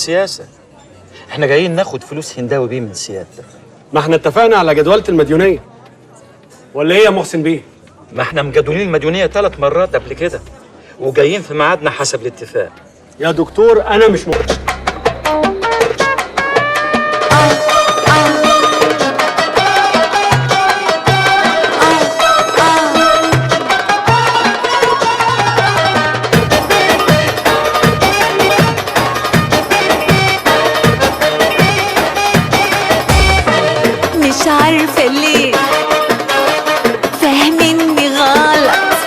سياسة. احنا جايين ناخد فلوس هنداوي بيه من سيادتك. ما احنا اتفقنا على جدولة المديونية ولا ايه يا محسن بيه؟ ما احنا مجدولين المديونية 3 مرات قبل كده وجايين في ميعادنا حسب الاتفاق. يا دكتور انا مش مش عارفة ليه فاهميني غلط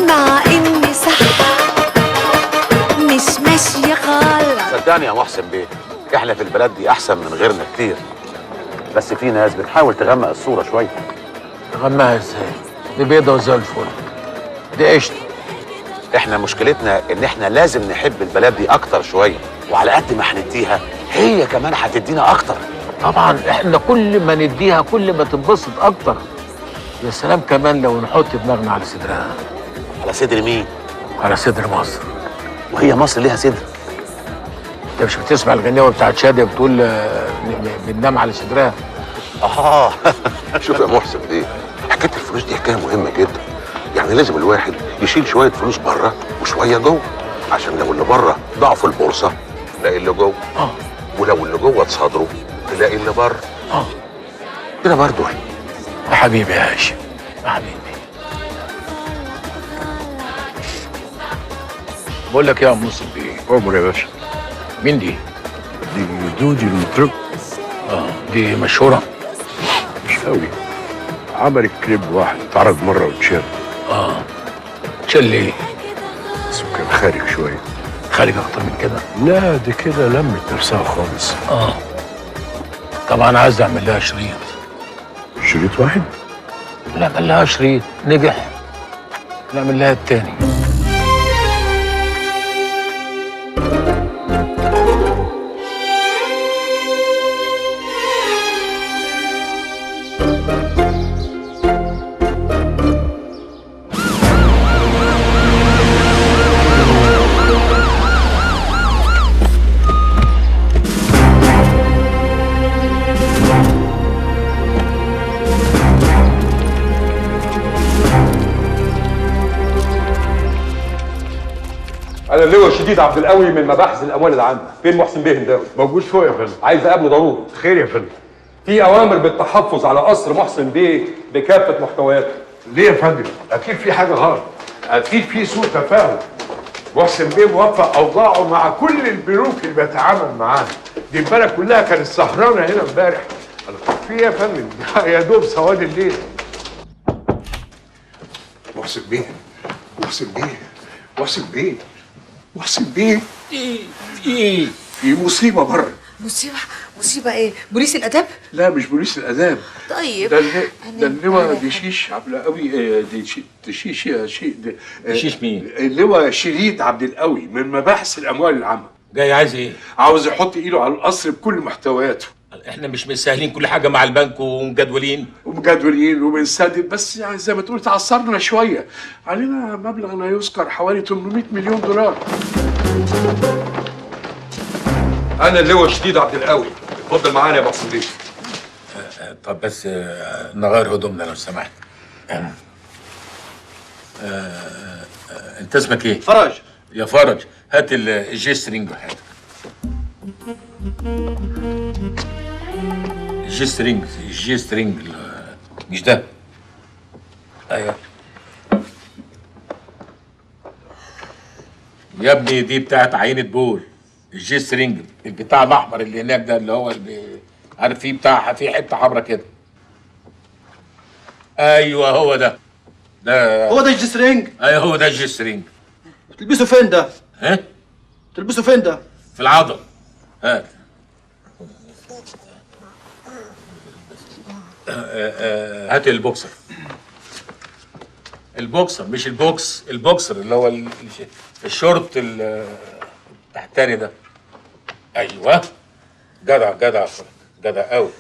مع اني صح مش ماشية غلط. صدقني يا محسن بيه، احنا في البلد دي احسن من غيرنا كتير، بس في ناس بتحاول تغمق الصورة شوية. تغمقها ازاي؟ دي بيضة وزي الفل، دي قشطة. احنا مشكلتنا ان احنا لازم نحب البلد دي اكتر شوية، وعلى قد ما هنديها هي كمان هتدينا اكتر. طبعا احنا كل ما نديها كل ما تنبسط اكتر. يا سلام كمان لو نحط دماغنا على صدرها. على صدر مين؟ على صدر مصر. وهي مصر ليها صدر؟ انت مش بتسمع الغنيوه بتاعت شاديه بتقول بننام على صدرها؟ اه. شوف يا محسن بيه، حكاية الفلوس دي حكاية مهمة جدا. يعني لازم الواحد يشيل شوية فلوس بره وشوية جوه، عشان لو اللي بره ضعفوا البورصة تلاقي اللي جوه، ولو اللي جوه اتصدروا تلاقي اللي بره. كده برضه. يا حبيبي يا هاشم، يا حبيبي. بقول لك يا محسن بيه. عمر يا باشا. مين دي؟ دي دودي المطرب. دي مشهورة؟ مش قوي. عملت كليب واحد اتعرض مرة واتشال. اتشال ليه؟ بس كان خارج شوية. خارج أكتر من كده؟ لا دي كده لمت نفسها خالص. طبعا عايز أعمل لها شريط. شريط واحد؟ نعمل لها شريط نجح نعمل لها التاني. أنا اللواء الشديد عبد القوي من مباحث الأموال العامة، فين محسن بيه هنداوي؟ موجود فوق يا فندم. عايز أقابله ضروري. خير يا فندم. في أوامر بالتحفظ على قصر محسن بيه بكافة محتوياته. ليه يا فندم؟ أكيد في حاجة غلط، أكيد في سوء تفاهم. محسن بيه موفق أوضاعه مع كل البنوك اللي بيتعامل معاها، دي البلد كلها كانت سهرانة هنا امبارح. في إيه يا فندم؟ يا دوب سواد الليل. محسن بيه، محسن بيه، محسن بيه، محسن بيه. ايه؟ في مصيبة بره. مصيبة؟ مصيبة ايه؟ بوليس الآداب؟ لا مش بوليس الآداب. طيب ده اللواء دشيش عبد القوي. دشيش دشيش مين؟ اللواء شديد عبد القوي من مباحث الأموال العامة. جاي عايز ايه؟ عاوز يحط ايده على القصر بكل محتوياته. احنا مش مسهلين كل حاجة مع البنك ومجدولين وبنسدد، بس يعني زي ما تقول تعثرنا شوية، علينا مبلغ لا يذكر حوالي 800 مليون دولار. أنا اللواء الشديد عبد القوي، اتفضل معانا يا محسن بيه. طب بس نغير هدومنا لو سمحت. انت اسمك ايه؟ فرج. يا فرج هات ال G-string وحياتك. ال G-string، ال G-string مش ده. ايوه يا ابني، دي بتاعت عينة بول. ال G-string البتاع الاحمر اللي هناك ده، اللي هو اللي عارف فيه بتاع فيه حتة حمرا كده. ايوه هو ده. ده هو ده ال G-string؟ ايوه هو ده ال G-string. تلبسه فين ده؟ ها؟ تلبسه فين ده؟ في العضل. هات. هات البوكسر. البوكسر مش البوكس، البوكسر اللي هو الشورت التحتاني ده. ايوه جدع جدع جدع قوي.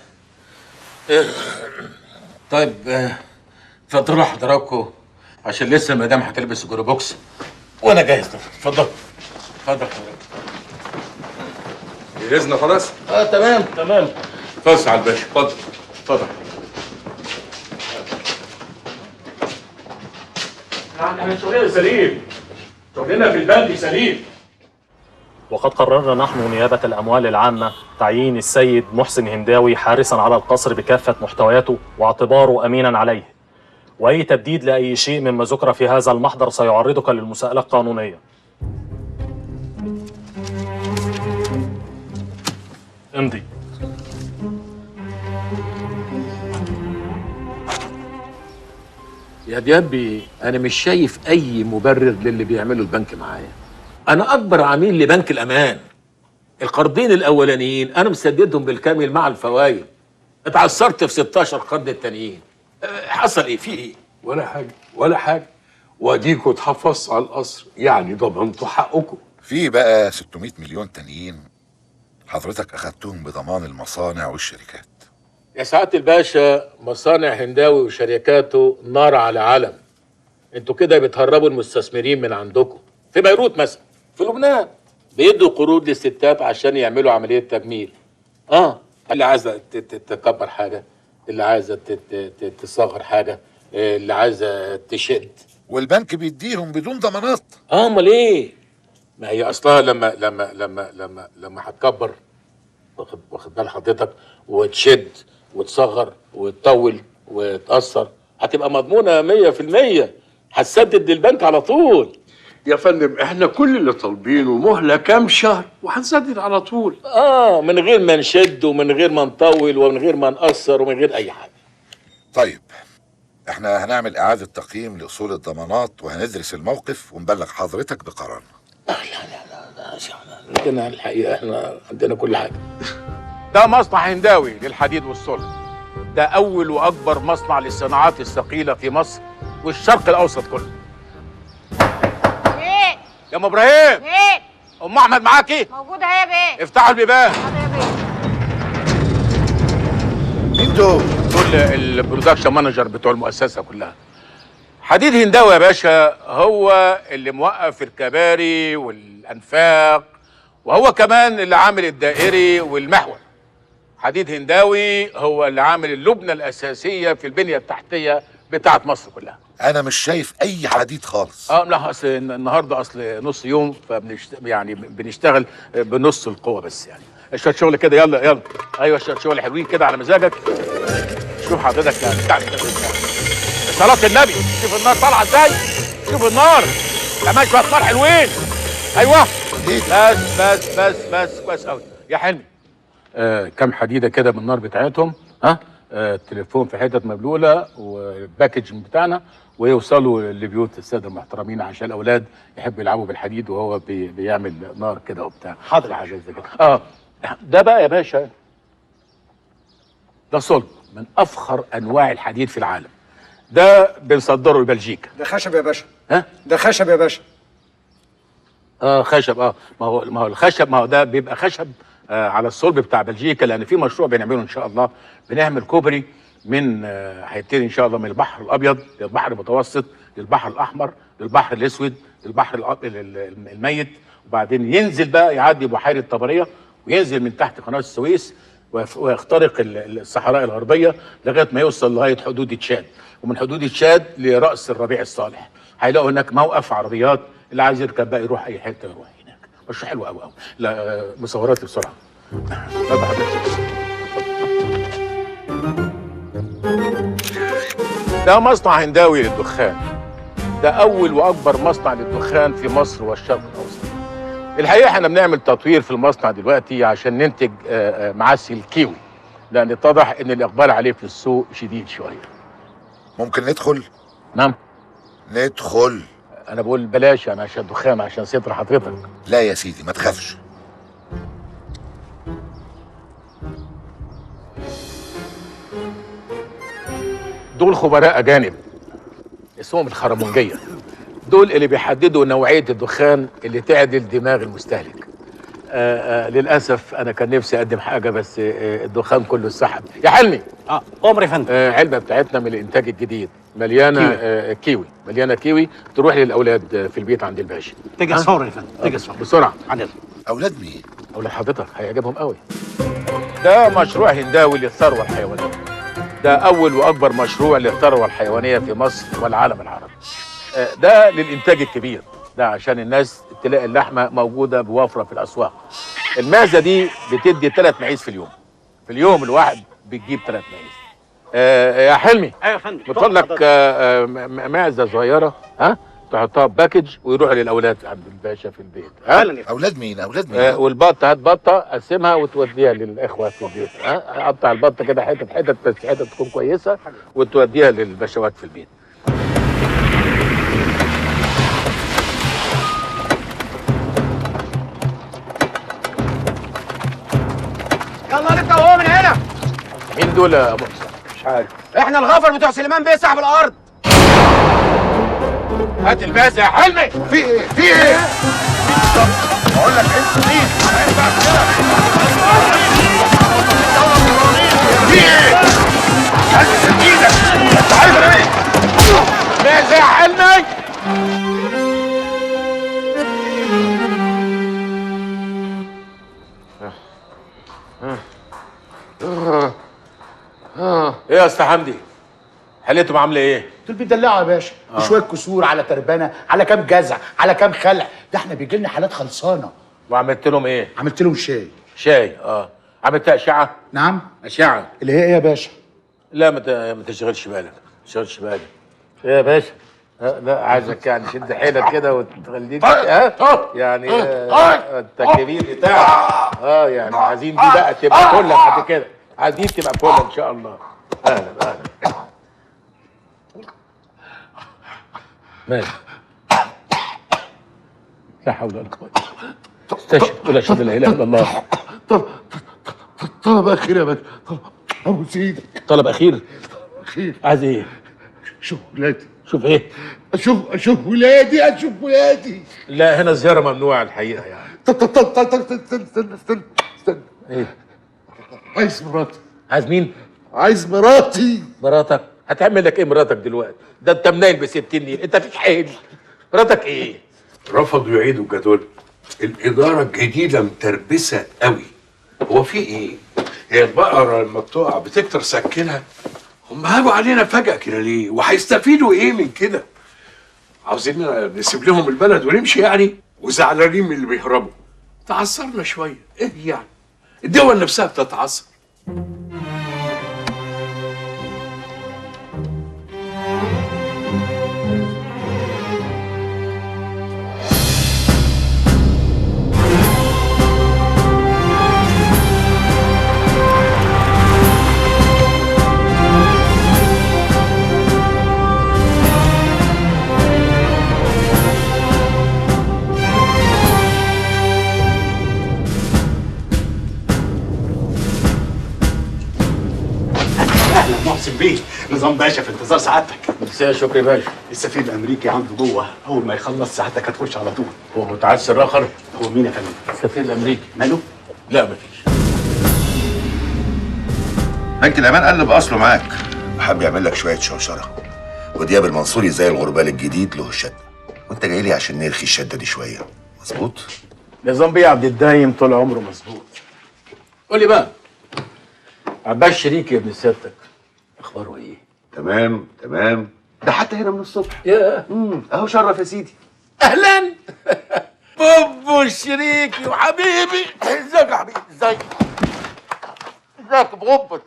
طيب اتفضلوا حضراتكم عشان لسه المدام هتلبس الجروبوكس وانا جاهز. اتفضل اتفضل حضرتك. جهزنا خلاص؟ تمام تمام. اتفضل على الباشا، اتفضل اتفضل. احنا شغلنا سليم، شغلنا في البنك سليم. وقد قررنا نحن نيابة الأموال العامة تعيين السيد محسن هنداوي حارسا على القصر بكافة محتوياته واعتباره أمينا عليه، وأي تبديد لأي شيء مما ذكر في هذا المحضر سيعرضك للمساءلة القانونية. امضي. يا ديابي أنا مش شايف أي مبرر للي بيعمله البنك معايا. أنا أكبر عميل لبنك الأمان. القرضين الأولانيين أنا مسددهم بالكامل مع الفوايد. اتعثرت في 16 قرض التانيين. حصل إيه؟ في إيه؟ ولا حاجة ولا حاجة، وأديكوا اتحفظتوا على القصر، يعني ضمنتوا حقكم. في بقى 600 مليون تانيين حضرتك أخدتهم بضمان المصانع والشركات. يا سعادة الباشا، مصانع هنداوي وشركاته نار على علم. انتوا كده بتهربوا المستثمرين من عندكم. في بيروت مثلا، في لبنان، بيدوا قروض للستات عشان يعملوا عملية تجميل. اللي عايزة تكبر حاجة، اللي عايزة تصغر حاجة، اللي عايزة تشد. والبنك بيديهم بدون ضمانات. امال ايه؟ ما هي اصلها لما لما لما لما لما هتكبر، واخد بال حضرتك، وتشد وتصغر وتطول وتقصر، هتبقى مضمونه 100%، هتسدد للبنك على طول. يا فندم احنا كل اللي طالبينه مهله كام شهر وهنسدد على طول. من غير ما نشد ومن غير ما نطول ومن غير ما نقصر ومن غير اي حاجة. طيب احنا هنعمل اعاده تقييم لاصول الضمانات وهندرس الموقف ونبلغ حضرتك بقرارنا. لا لا لا لا، عندنا الحقيقة احنا عندنا كل حاجة. ده مصنع هنداوي للحديد والصلب. ده اول واكبر مصنع للصناعات الثقيلة في مصر والشرق الاوسط كله. ايه يا ام ابراهيم؟ ايه؟ ام احمد معاكي؟ موجودة اهي يا بيه. افتحوا البيبان. مين دول؟ دول ال production manager بتوع المؤسسة كلها. حديد هنداوي يا باشا هو اللي موقف الكباري والانفاق، وهو كمان اللي عامل الدائري والمحور. حديد هنداوي هو اللي عامل اللبنة الاساسية في البنية التحتية بتاعه مصر كلها. انا مش شايف اي حديد خالص. لا اصل النهارده اصل نص يوم، يعني بنشتغل بنص القوة بس، يعني شوية شغل كده. يلا يلا، ايوه شوية شغل حلوين كده على مزاجك. شوف حضرتك يعني صلاة النبي، شوف النار طالعه ازاي، شوف النار كمان شوية نار حلوين. ايوه بس بس بس بس كويس قوي يا حلمي. كام حديده كده من النار بتاعتهم، ها التليفون في حتت مبلوله وال package بتاعنا، ويوصلوا لبيوت السادة المحترمين عشان الاولاد يحبوا يلعبوا بالحديد وهو بيعمل نار كده وبتاع. حاضر حاجات زي كده. ده بقى يا باشا ده صلب من افخر انواع الحديد في العالم. ده بنصدره لبلجيكا. ده خشب يا باشا. ها؟ ده خشب يا باشا. خشب. ما هو الخشب، ما هو ده بيبقى خشب على الصلب بتاع بلجيكا، لان في مشروع بنعمله ان شاء الله، بنعمل كوبري من هيبتدي ان شاء الله من البحر الابيض للبحر المتوسط للبحر الاحمر للبحر الاسود للبحر الميت، وبعدين ينزل بقى يعدي بحيرة طبرية وينزل من تحت قناة السويس ويخترق الصحراء الغربية لغاية ما يوصل لغاية حدود تشاد، ومن حدود تشاد لراس الربيع الصالح. هيلاقوا هناك موقف عربيات، اللي عايز يركب بقى يروح اي حتة يروح هناك. مشروع حلو قوي قوي. لا مصوراتي بسرعة. ده مصنع هنداوي للدخان. ده اول واكبر مصنع للدخان في مصر والشرق الاوسط. الحقيقة احنا بنعمل تطوير في المصنع دلوقتي عشان ننتج معسل كيوي، لان اتضح ان الاقبال عليه في السوق شديد شوية. ممكن ندخل؟ نعم ندخل. انا بقول بلاش انا عشان دخان، عشان ستر حضرتك. لا يا سيدي ما تخافش. دول خبراء اجانب اسمهم الخرمونجيه، دول اللي بيحددوا نوعية الدخان اللي تعدل دماغ المستهلك. للاسف انا كان نفسي اقدم حاجة بس الدخان كله اتسحب. يا حلمي. امر يا فندم. علبة بتاعتنا من الانتاج الجديد مليانة كيوي. كيوي، مليانة كيوي، تروح للاولاد في البيت عند الباشا. تجهز فورا يا فندم، تجهز فورا بسرعة. عندنا. اولاد مين؟ اولاد حضرتك هيعجبهم قوي. ده مشروع هنداوي للثروه الحيوانية. ده اول واكبر مشروع للثروه الحيوانية في مصر والعالم العربي. ده للانتاج الكبير، ده عشان الناس تلاقي اللحمة موجودة بوفره في الاسواق. المعزه دي بتدي 3 معيز في اليوم. في اليوم الواحد بتجيب 3 معيز. يا حلمي. ايوه يا فندم. بتطلع لك معزة صغيرة، ها، تحطها في package ويروحوا للاولاد عند الباشا في البيت. ها؟ اولاد مين؟ اولاد مين؟ والبطه، هات بطه قسمها وتوديها للاخوة في البيت. ها، قطع البطة كده حتت حتت، بس حتت تكون كويسة، وتوديها للباشوات في البيت. يلا نطلع وهو من هنا. مين دول يا محسن؟ مش عارف. احنا الغفر بتوع سليمان بيه صاحب الارض. هات الماس يا حلمي. في ايه؟ في ايه؟ طب بقول لك انت مين؟ في ايه؟ هات ايدك، انت عايز ايه؟ ماس يا حلمي. ايه يا استاذ حمدي؟ حالتهم عامله ايه؟ دول بيدلعوا يا باشا. شوية كسور على تربانه، على كام جزع، على كام خلع. ده احنا بيجي لنا حالات خلصانه. وعملت لهم ايه؟ عملت لهم شاي. شاي؟ اه. عملت اشعه؟ نعم. اشعه اللي هي ايه يا باشا؟ لا ما تشغلش بالك، ما تشغلش بالك. ايه يا باشا؟ لا عايزك يعني شد حيلك كده وتخليك يعني التكبير بتاعك. يعني عايزين دي بقى تبقى كلها بعد كده، عايزين تبقى كلها ان شاء الله. اهلا اهلا. ماشي. لا حول ولا قوة. استشهد، قول اشهد لا اله الا الله. طلب اخير يا باشا. ابو سيدي. طلب اخير؟ اخير. عايز ايه؟ شوف ولادي. شوف ايه؟ اشوف ولادي، اشوف ولادي. لا هنا الزيارة ممنوعة الحقيقة يعني. طب طب طب طب استنى استنى استنى استنى. ايه؟ عايز مراتي. عايز مين؟ عايز مراتي. مراتك؟ هتعمل لك ايه مراتك دلوقتي؟ ده انت منيل ب 60 نيل، انت فيك حيل. مراتك ايه؟ رفضوا يعيدوا الجدول. الإدارة الجديدة متربسة قوي. هو في ايه؟ هي البقرة لما بتقع بتكتر سكنها؟ هم هاجوا علينا فجأة كده ليه؟ وهيستفيدوا ايه من كده؟ عاوزين نسيب لهم البلد ونمشي يعني؟ وزعلانين من اللي بيهربوا. تعثرنا شوية، ايه يعني؟ الدول نفسها بتتعثر. بيه نظام باشا في انتظار سعادتك. مساء شكري باشا. السفير الامريكي عنده جوه، اول ما يخلص سعادتك هتخش على طول. هو متعسر اخر؟ هو مين يا فندم؟ السفير الامريكي. ماله؟ لا مفيش. بنك الامان قلب اصله معاك وحب يعمل لك شوية شوشرة، ودياب المنصوري زي الغربال الجديد له الشدة، وانت جاي لي عشان نرخي الشدة دي شوية. مظبوط؟ نظام بيه عبد الدايم طول عمره مظبوط. قول لي بقى عباس شريك يا ابن سيادتك اخباره ايه؟ تمام تمام، ده حتى هنا من الصبح. يا اهو شرف يا سيدي. اهلا بوبو شريكي وحبيبي. ازيك يا حبيبي؟ ازيك؟ ازيك يا بوبو؟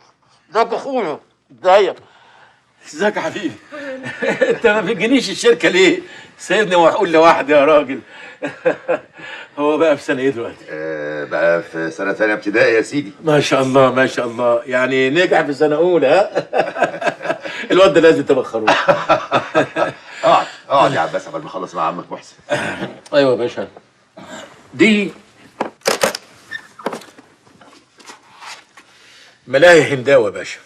ازيك يا اخويا؟ ازيك؟ ازيك يا حبيبي؟ انت ما بتجينيش الشركة ليه؟ سيبني واقول لوحدي يا راجل. هو بقى في سنة ايه دلوقتي؟ بقى في سنة ثانية ابتدائي يا سيدي. ما شاء الله ما شاء الله، يعني نجح في سنة اولى. ها؟ الواد ده لازم تبخروه. اقعد اقعد يا عباس قبل ما اخلص مع عمك محسن. ايوه يا باشا. دي ملاهي هنداوي يا باشا،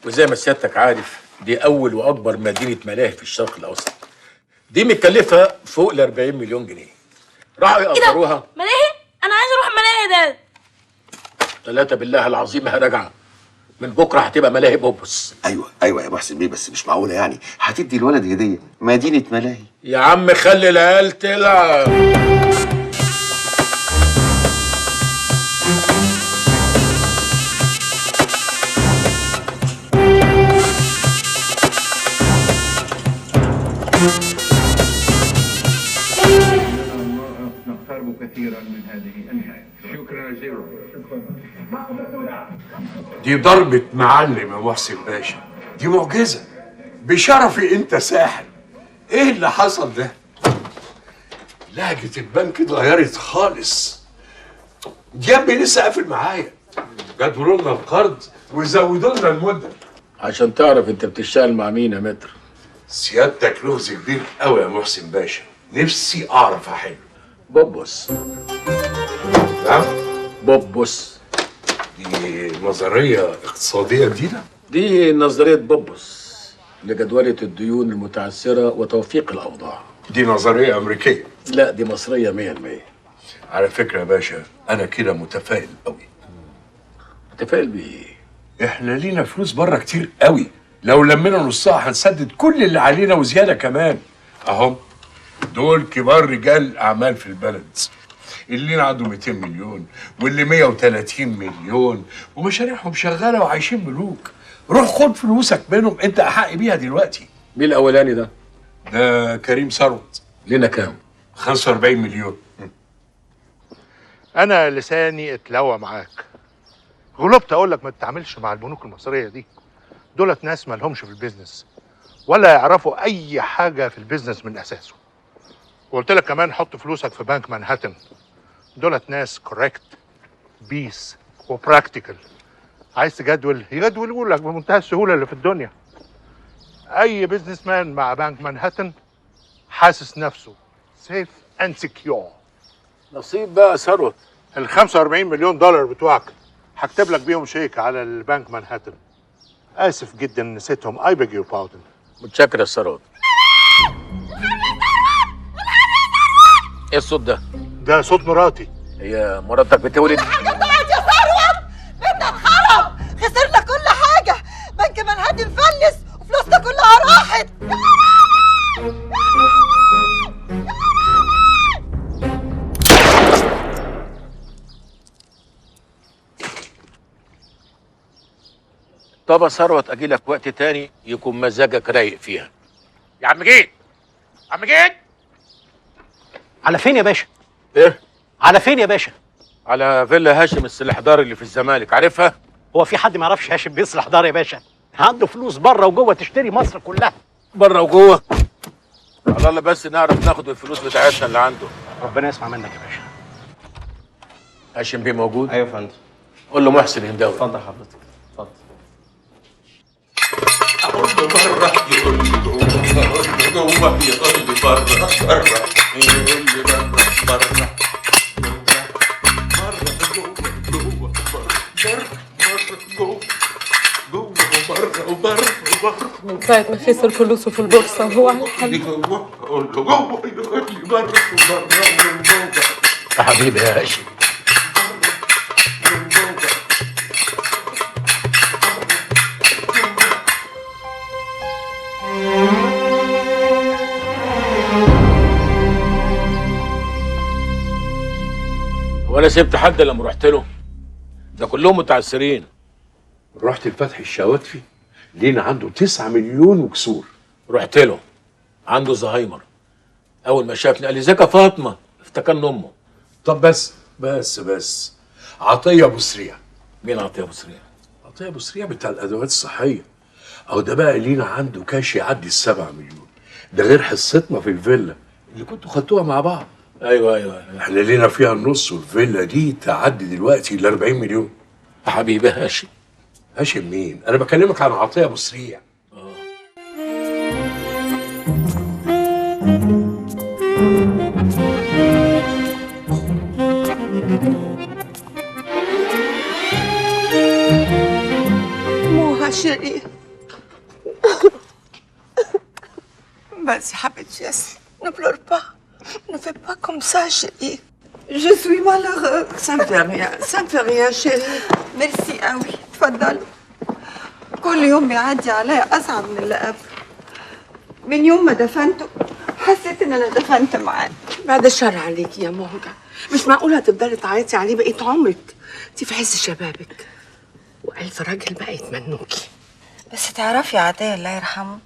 وزي ما سيادتك عارف دي اول واكبر مدينة ملاهي في الشرق الاوسط. دي متكلفه فوق ال 40 مليون جنيه. راحوا يقدروها. ملاهي؟ انا عايز اروح ملاهي ده. ثلاثة بالله العظيم هراجعه من بكره هتبقى ملاهي بوبس. ايوه ايوه يا محسن بيه، بس مش معقولة يعني هتدي الولد هديه مدينة ملاهي. يا عم خلي العيال تلعب. هذه النهاية. شكرا يا زيرو. دي ضربة معلم يا محسن باشا، دي معجزة. بشرفي انت ساحر. ايه اللي حصل ده؟ لهجة البنك اتغيرت خالص. دياب لسه قافل معايا. جدولوا لنا القرض وزودوا لنا المدة. عشان تعرف انت بتشتغل مع مين يا متر. سيادتك لغز كبير قوي يا محسن باشا، نفسي اعرف احله. بوبوس. نعم؟ بوبوس. دي نظرية اقتصادية جديدة؟ دي نظرية بوبوس لجدولة الديون المتعثرة وتوفيق الأوضاع. دي نظرية أمريكية؟ لا، دي مصرية 100%. على فكرة يا باشا أنا كده متفائل قوي. متفائل بإيه؟ إحنا لينا فلوس بره كتير قوي، لو لمينا نصها هنسدد كل اللي علينا وزيادة كمان. أهم دول كبار رجال الأعمال في البلد، اللي عنده 200 مليون واللي 130 مليون ومشاريعهم شغالة وعايشين ملوك. روح خد فلوسك منهم، انت احق بيها دلوقتي. مين الاولاني ده؟ ده كريم ثروت. لينا كام؟ 45 مليون. انا لساني اتلوى معاك، غلبت اقول لك ما تتعاملش مع البنوك المصرية دي. دولت ناس ما لهمش في ال business ولا يعرفوا اي حاجة في ال business من اساسه. وقلت لك كمان حط فلوسك في بنك مانهاتن، دولت ناس correct بيس و practical. عايز تجدول يجدولوا لك بمنتهى السهولة اللي في الدنيا. اي businessman مع بنك مانهاتن حاسس نفسه safe and secure. نصيب بقى ثروت. ال 45 مليون دولار بتوعك هكتب لك بيهم شيك على البنك مانهاتن. اسف جدا نسيتهم، I beg your pardon. متشكر يا ثروت. ايه الصوت ده؟ ده صوت مراتي. هي مراتك بتولد؟ حاجة طلعت يا ثروت، بيتنا اتخرب، خسرنا كل حاجة، بنك مانهاتن فلس وفلوسنا كلها راحت. طب يا ثروت اجي لك وقت تاني يكون مزاجك رايق فيها. يا عم جيد، عم جيد. على فين يا باشا؟ ايه؟ على فين يا باشا؟ على فيلا هاشم السلحدار اللي في الزمالك، عارفها؟ هو في حد ما يعرفش هاشم بيه السلحدار يا باشا؟ عنده فلوس بره وجوه تشتري مصر كلها. بره وجوه؟ على الله بس نعرف ناخد الفلوس بتاعتنا اللي عنده. ربنا يسمع منك يا باشا. هاشم بيه موجود؟ ايوه يا فندم. قول له محسن هنداوي. اتفضل حضرتك، اتفضل. اقول له بره يقول لي جوه، اقول له جوه يقول لي بره، بره يقول لي بره، بره بره جوه، جوه بره، بره جوه، جوه بره وبره وبره. من ساعة ما خسر فلوسه في البورصة وهو على الحل. جوه اقول له جوه يقول لي بره وبره وجوه. يا حبيبي يا هاشم. وانا سبت حد لما رحت له؟ ده كلهم متعسرين. رحت لفتحي الشواتفي، لينا عنده 9 مليون وكسور. رحت له، عنده زهايمر. اول ما شافني قال لي ازيك يا فاطمة، افتكرني امه. طب بس بس بس، عطية ابو سريع. مين عطية ابو سريع؟ عطية ابو سريع بتاع الادوات الصحية. او ده بقى لينا عنده كاش يعدي 7 مليون، ده غير حصتنا في الفيلا اللي كنتوا خدتوها مع بعض. ايوه ايوه، أيوة. احنا لينا فيها النص، والفيلا دي تعدي دلوقتي ال 40 مليون. يا حبيبي هاشم. هاشم مين؟ انا بكلمك عن عطية ابو سريع. موها chérie. Vas-y حبيبتي ياسين، ne pleure pas. Ne fais pas comme ça, chérie. Je suis malheureuse. Ça ne fait rien, ça ne fait rien, chérie. Merci قوي. اتفضلوا. كل يوم بيعدي عليا أصعب من اللي قبله. من يوم ما دفنته حسيت إن أنا دفنت معاه. بعد الشر عليكي يا مهجة، مش معقولة هتفضلي تعيطي عليه بقية عمرك. انت في عز شبابك وألف راجل بقى يتمنوكي. بس تعرفي عطية الله يرحمه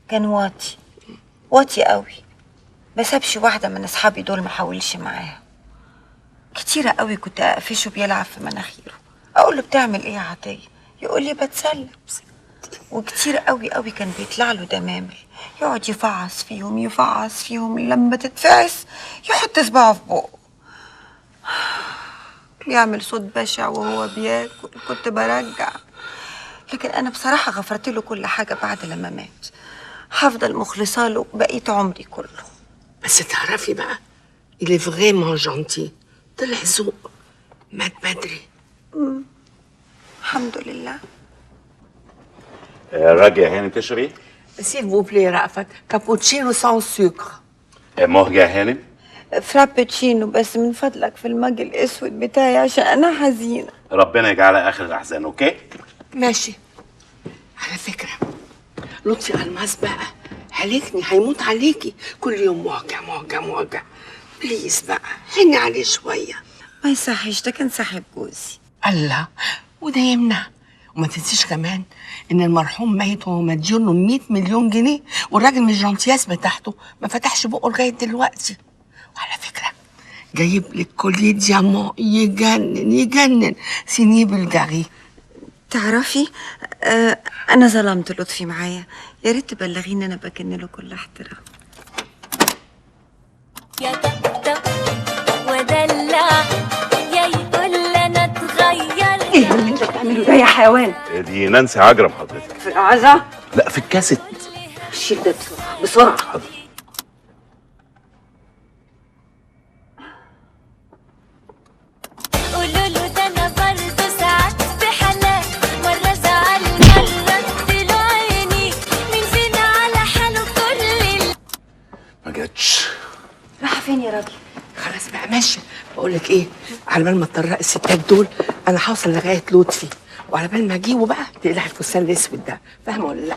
كان واطي، واطي قوي. ما سابش واحدة من أصحابي دول ما حاولش معاها. كتيرة قوي كنت اقفشه بيلعب في مناخيره، اقول له بتعمل ايه يا عطية؟ يقول لي بتسلى. وكتير قوي قوي كان بيطلع له دمامل، يقعد يفعص فيهم يفعص فيهم، لما تتفعس يحط صباعه في بقه، بيعمل صوت بشع وهو بياكل. كنت برجع، لكن انا بصراحة غفرت له كل حاجة بعد لما مات. هفضل مخلصة له بقية عمري كله. بس تعرفي بقى il est vraiment gentil، طلع ذوق، مات بدري. الحمد لله. راجع هانم تشربي؟ s'il vous plaît رأفت، كابوتشينو sans sucre. مهجة هانم؟ frappuccino بس من فضلك في ال mug الاسود بتاعي عشان انا حزينة. ربنا يجعلها اخر الاحزان. okay؟ ماشي. على فكرة لطفي الماس بقى هلكني، هيموت عليكي كل يوم مهجه مهجه مهجه. please بقى حني عليه شوية. ما يصحش، ده كان صاحب جوزي. الله، وده يمنع. وما تنسيش كمان ان المرحوم ميت وهو مديون له 100 مليون جنيه، والراجل من ال gentillesse بتاعته ما فتحش بقه لغاية دلوقتي. وعلى فكرة جايب لك collier diamants يجنن يجنن، signé Bulgari. تعرفي انا ظلمت لطفي معايا، يا ريت تبلغيني انا بكن له كل احترام. يا طبطب ودلع يا يقول انا اتغيرت. ايه اللي انت بتعمله ده يا حيوان؟ دي نانسي عجرم حضرتك. في العزا؟ لا في الكاسيت. شيل ده بسرعة بسرعة. حاضر. قولوا له ده انا برضه ساعات في حالات، مرة زعل مرة طلع عيني، مين فينا على حاله كل ما جاتش. راح فين يا راجل؟ خلاص بقى ماشي. بقول لك ايه، على بال ما تطرق الستات دول انا هوصل لغاية لطفي، وعلى بال ما اجيبه بقى تقلع الفستان الاسود ده، فاهمه ولا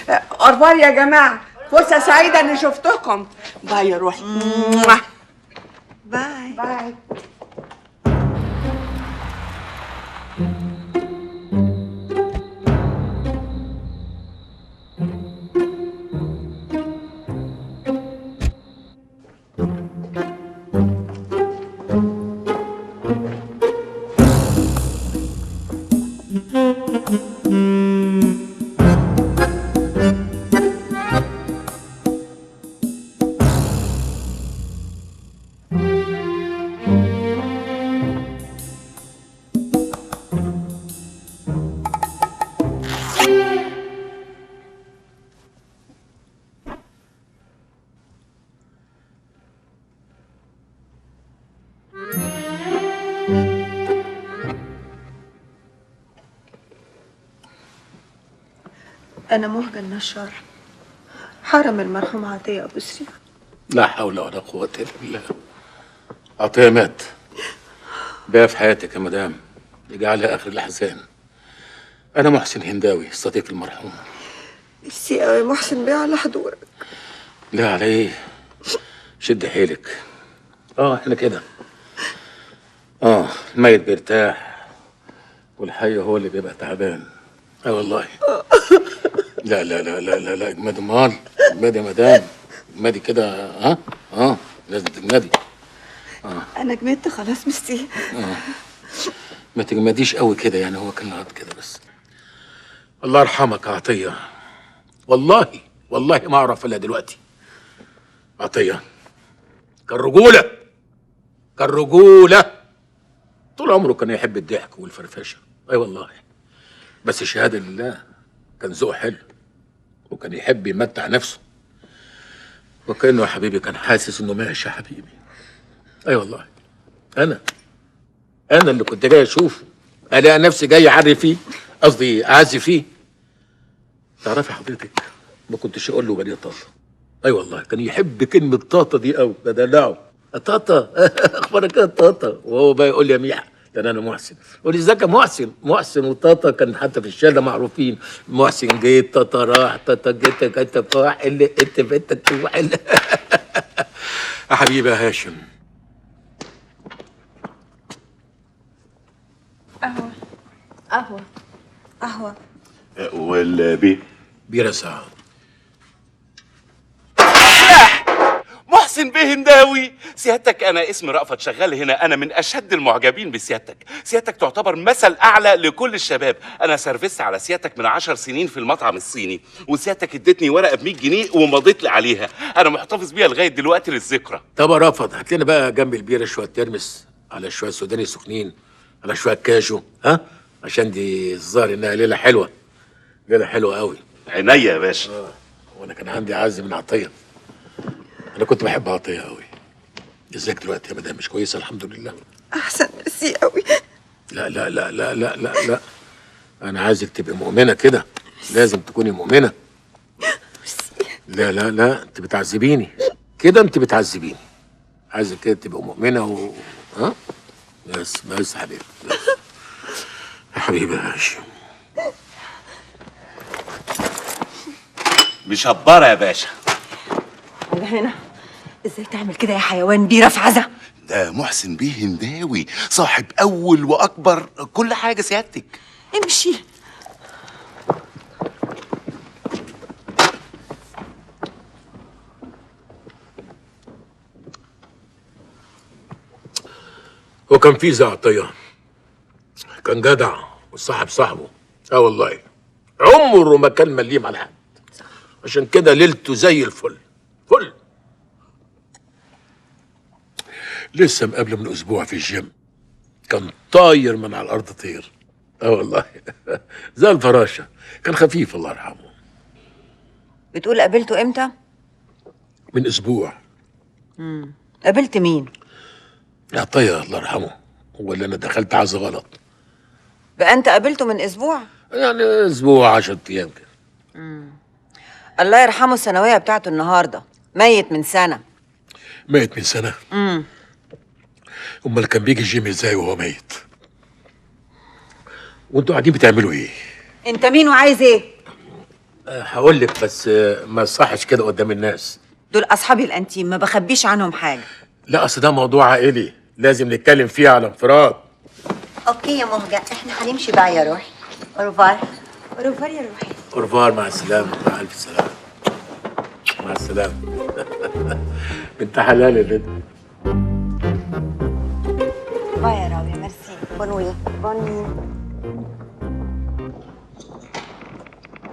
لا؟ au revoir يا جماعة، فرصة سعيدة اني شفتكم. bye يا روحي. bye bye. أنا مهجة النشار، حرم المرحوم عطية أبو سريع. لا حول ولا قوة إلا بالله. عطية مات. بقى في حياتك يا مدام، يجعلها آخر الأحزان. أنا محسن هنداوي صديق المرحوم. ميرسي أوي يا محسن بيه على حضورك. لا على إيه؟ شد حيلك. إحنا كده. الميت بيرتاح والحي هو اللي بيبقى تعبان. والله. لا لا لا لا لا لا، اجمدي امال، اجمدي يا مدام، اجمدي كده. ها لازم تجمدي. انا جمدت خلاص ميرسي. ما تجمديش قوي كده يعني، هو كان غلط كده بس. الله يرحمك يا عطية، والله والله ما اعرف الا دلوقتي. عطية كان رجولة، كان رجولة طول عمره، كان يحب الضحك والفرفشة. اي والله، بس شهادة لله كان ذوقه حلو، وكان يحب يمتع نفسه، وكأنه يا حبيبي كان حاسس انه ماشي يا حبيبي. اي والله، انا اللي كنت جاي اشوفه، الاقي نفسي جاي اعري فيه، قصدي اعزي فيه. تعرفي حضرتك ما كنتش اقول له بني طاطا. اي والله كان يحب كلمة طاطا دي قوي، بدلعه طاطا. اخبارك ايه يا طاطا؟ وهو بقى يقول لي يا ميحه، لان انا محسن. يقول لي ازيك يا محسن؟ محسن وطاطا كان حتى في الشارع معروفين، محسن جيت طاطا راح، طاطا جيت جيت راح، اللي انت انت تروح. يا حبيبي يا هاشم. قهوة قهوة قهوة. والبي بيرة ساعة. محسن محسن بيه هنداوي. سيادتك انا اسمي رأفت، شغال هنا، انا من اشد المعجبين بسيادتك. سيادتك تعتبر مثل اعلى لكل الشباب. انا سرفست على سيادتك من 10 سنين في المطعم الصيني، وسيادتك اديتني ورقة ب 100 جنيه ومضيت لي عليها، انا محتفظ بيها لغاية دلوقتي للذكرى. طب يا رأفت هات لنا بقى جنب البيره شوية ترمس، على شوية سوداني سخنين، على شوية كاجو، ها؟ عشان دي الظاهر انها ليلة حلوة، ليلة حلوة قوي. عينيا يا باشا. وانا كان عندي عزم من عطية، انا كنت بحب عطية قوي. ازيك دلوقتي يا مدام؟ مش كويسة؟ الحمد لله احسن، ميرسي قوي. لا لا لا لا لا لا لا، انا عايزك تبقي مؤمنة كده، لازم تكوني مؤمنة. لا لا لا، انت بتعذبيني كده، انت بتعذبيني. عايزك كده تبقي مؤمنة ها؟ بس بس يا حبيبي، بس يا حبيبي يا هاشم. مشبره يا باشا. على هنا ازاي تعمل كده يا حيوان؟ بيره في عزا. ده محسن بيه هنداوي، صاحب اول واكبر كل حاجة سيادتك. امشي. هو كان في زي عطية، كان جدع وصاحب صاحبه. اه والله عمره ما كان مليم على حد، عشان كده ليلته زي الفل فل. لسه مقابله من اسبوع في الجيم، كان طاير من على الارض طير. اه والله زي الفراشة، كان خفيف الله يرحمه. بتقول قابلته امتى؟ من اسبوع. قابلت مين؟ عطية الله يرحمه، هو اللي انا دخلت عز غلط. بقى انت قابلته من اسبوع؟ يعني اسبوع 10 ايام كده. الله يرحمه، الثانوية بتاعته النهارده، ميت من سنة. ميت من سنة؟ امال كان بيجي الجيم ازاي وهو ميت؟ وانتوا قاعدين بتعملوا ايه؟ انت مين وعايز ايه؟ هقول لك بس ما صحش كده قدام الناس. دول اصحابي الانتيم، ما بخبيش عنهم حاجة. لا اصل ده موضوع عائلي لازم نتكلم فيه على انفراد. okay يا مهجة، احنا هنمشي بقى يا روحي. au revoir. au revoir يا روحي. au revoir، مع السلامة. مع ألف سلامة. مع السلامة. بنت حلال يا بنت. bye يا راوية، merci. bonne nuit. bonne nuit.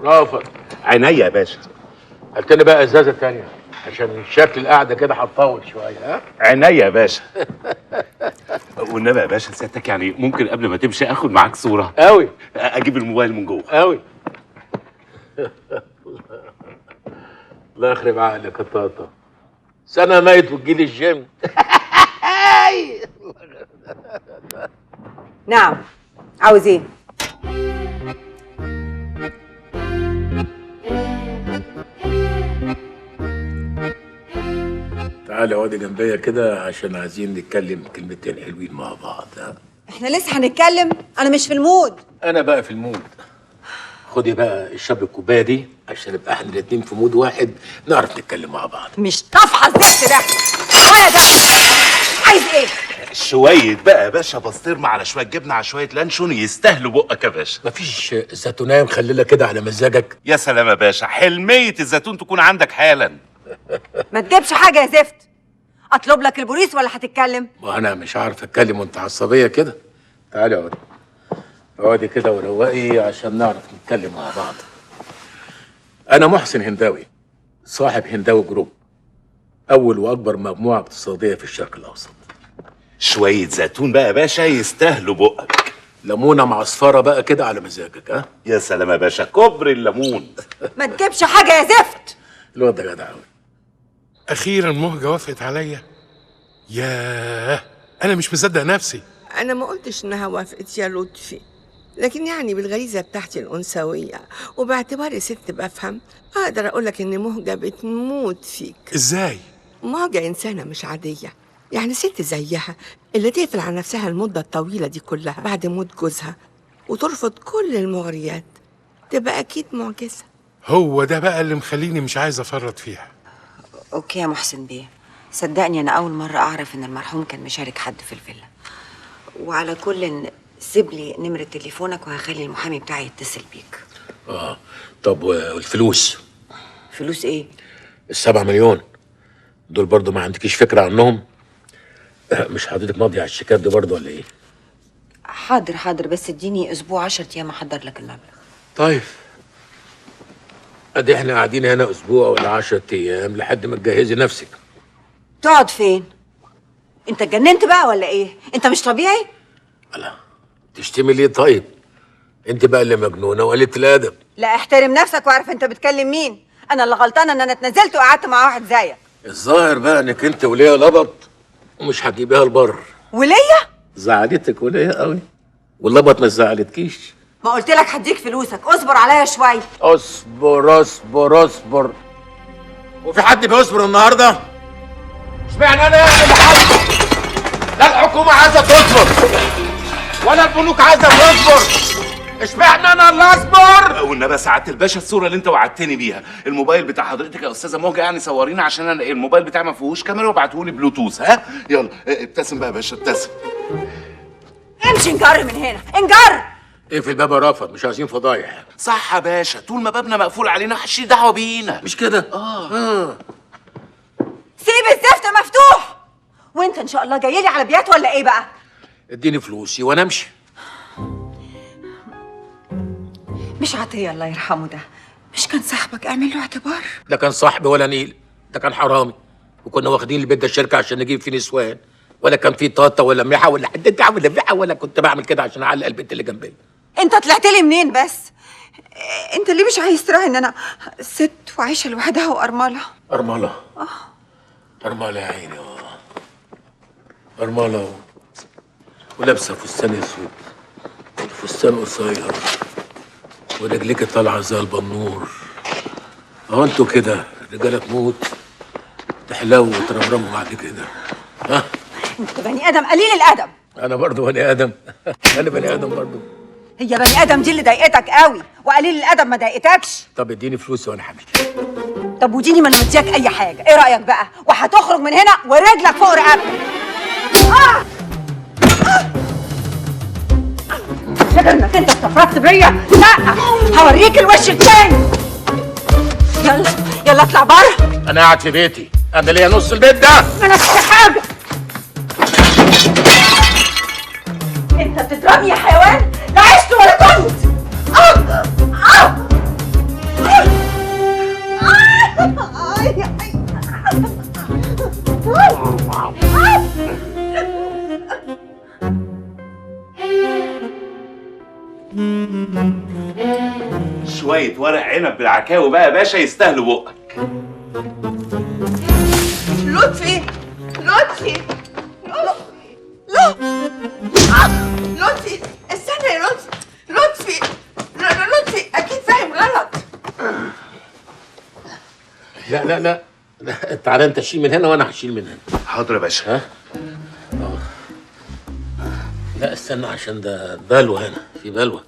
رافت. عينيا يا باشا. قلت لي بقى ازازة تانية عشان شكل القعدة كده هتطول شوية. ها؟ عينيا يا باشا. والنبي يا باشا سيادتك يعني ممكن قبل ما تمشي اخد معاك صورة؟ قوي. اجيب الموبايل من جوه. قوي. الله يخرب عقلك يا طاطا، سنة ميت وتجيلي الجيم. نعم، عاوز ايه؟ تعالي اقعدي جنبيا كده عشان عايزين نتكلم كلمتين حلوين مع بعض. ها؟ احنا لسه هنتكلم؟ انا مش في ال mood. انا بقى في ال mood. خدي بقى الشاب الكوباية دي عشان نبقى احنا الاتنين في mood واحد نعرف نتكلم مع بعض. مش طافحه الزفت ده ولا ده. عايز ايه؟ شوية بقى يا باشا بسطرمه على شوية جبنه على شوية لانشون يستاهلوا بقك يا باشا. مفيش زيتونيه مخلله كده على مزاجك؟ يا سلام يا باشا، حلميه الزيتون تكون عندك حالا. ما تجيبش حاجة يا زفت. اطلب لك البوليس ولا هتتكلم؟ ما انا مش عارف اتكلم وانت عصبية كده. تعالي اقعدي، اقعدي كده وروقي عشان نعرف نتكلم مع بعض. انا محسن هنداوي، صاحب هنداوي جروب، اول واكبر مجموعة اقتصادية في الشرق الاوسط. شوية زيتون بقى يا باشا يستاهلوا بقك. ليمونه معصفره بقى كده على مزاجك. ها؟ يا سلام يا باشا، كبر الليمون. ما تجيبش حاجة يا زفت. الواد ده جدع قوي. اخيرا مهجه وافقت عليا. ياه، انا مش مصدق نفسي. انا ما قلتش انها وافقت يا لطفي، لكن يعني بالغريزه بتاعتي الانثوية وباعتباري ست بفهم اقدر اقولك ان مهجه بتموت فيك. ازاي؟ مهجه انسانه مش عادية، يعني ست زيها اللي تقفل على نفسها المدة الطويلة دي كلها بعد موت جوزها وترفض كل المغريات تبقى اكيد معجزه. هو ده بقى اللي مخليني مش عايز افرط فيها. okay يا محسن بيه، صدقني انا اول مرة اعرف ان المرحوم كان مشارك حد في الفيلا. وعلى كل سيب لي نمره تليفونك وهخلي المحامي بتاعي يتصل بيك. اه طب والفلوس؟ فلوس ايه؟ 7 مليون. دول برضو ما عندكيش فكرة عنهم؟ مش حضرتك ماضي على الشيكات دي برضو ولا ايه؟ حاضر حاضر، بس اديني اسبوع 10 ايام احضر لك المبلغ. طيب ادي احنا قاعدين هنا اسبوع ولا 10 ايام لحد ما تجهزي نفسك. تقعد فين؟ انت اتجننت بقى ولا ايه؟ انت مش طبيعي؟ لا تشتمي ليه طيب؟ انت بقى اللي مجنونة وقلة الادب. لا احترم نفسك واعرف انت بتكلم مين. انا اللي غلطانة ان انا اتنزلت وقعدت مع واحد زيك. الظاهر بقى انك انت وليه لبط ومش هتجيبيها البر. وليه؟ زعلتك وليه قوي؟ واللبط ما زعلتكيش؟ ما قلت لك هديك فلوسك، اصبر عليا شوية. اصبر اصبر اصبر. وفي حد بيصبر النهارده؟ اشمعنى انا يعني اللي حصل؟ لا الحكومة عايزه تصبر ولا البنوك عايزه تصبر، اشمعنى انا اللي اصبر؟ والنبي سعادة الباشا الصورة اللي انت وعدتني بيها، الموبايل بتاع حضرتك يا استاذه موجه يعني صورينا، عشان انا الموبايل بتاعي ما فيهوش كاميرا، وابعته لي بلوتوث. ها يلا ابتسم بقى يا باشا، ابتسم. امشي انجر من هنا، انجر. اقفل الباب يا رافت، مش عايزين فضايح. صح يا باشا، طول ما بابنا مقفول علينا محدش دعوه بينا، مش كده؟ سيب الزفت مفتوح. وانت ان شاء الله جاي لي على بيات ولا ايه بقى؟ اديني فلوسي وانا امشي. مش عطية الله يرحمه ده مش كان صاحبك؟ اعمل له اعتبار. ده كان صاحبي ولا نيل، ده كان حرامي، وكنا واخدين البيت ده الشركة عشان نجيب فيه نسوان، ولا كان فيه طاطا ولا ميحه ولا حد ولا ميحه، ولا كنت بعمل كده عشان اعلق البنت اللي جنبي. انت طلعت لي منين بس؟ انت ليه مش عايز تراعي ان انا ست وعايشة لوحدها وارمله؟ ارملة؟ ارملة يا عيني، ارملة ولابسه فستان اسود، فستان قصير، ورجليك طالعه زي البنور. اهو انتوا كده الرجالة تموت تحلو وترمرموا بعد كده. ها؟ انت بني ادم قليل الادب. انا برضو بني ادم. انا بني ادم برضو. هي بني ادم دي اللي ضايقتك قوي، وقليل الادب ما ضايقتكش؟ طب اديني فلوسي وانا همشي. طب وديني ما انا مدياك اي حاجة، ايه رايك بقى؟ وهتخرج من هنا ورجلك فوق رقبتك. فاكر انك انت استفردت بيا؟ لا، هوريك الوش التاني. يلا يلا اطلع بره. انا قاعد في بيتي، انا ليا نص البيت ده. مالكش حاجة. انت بتضربني يا حيوان؟ لا عشت ولا كنت. شوية ورق عنب بالعكاوي بقى يا باشا يستاهلوا بقك. لطفي لطفي لا لطفي استنى يا لطفي. لطفي لطفي اكيد فاهم غلط. لا لا لا لا، تعالى انت شيل من هنا وانا هشيل من هنا. حاضر يا باشا. ها؟ لا استنى عشان ده بلوه هنا، في بلوه.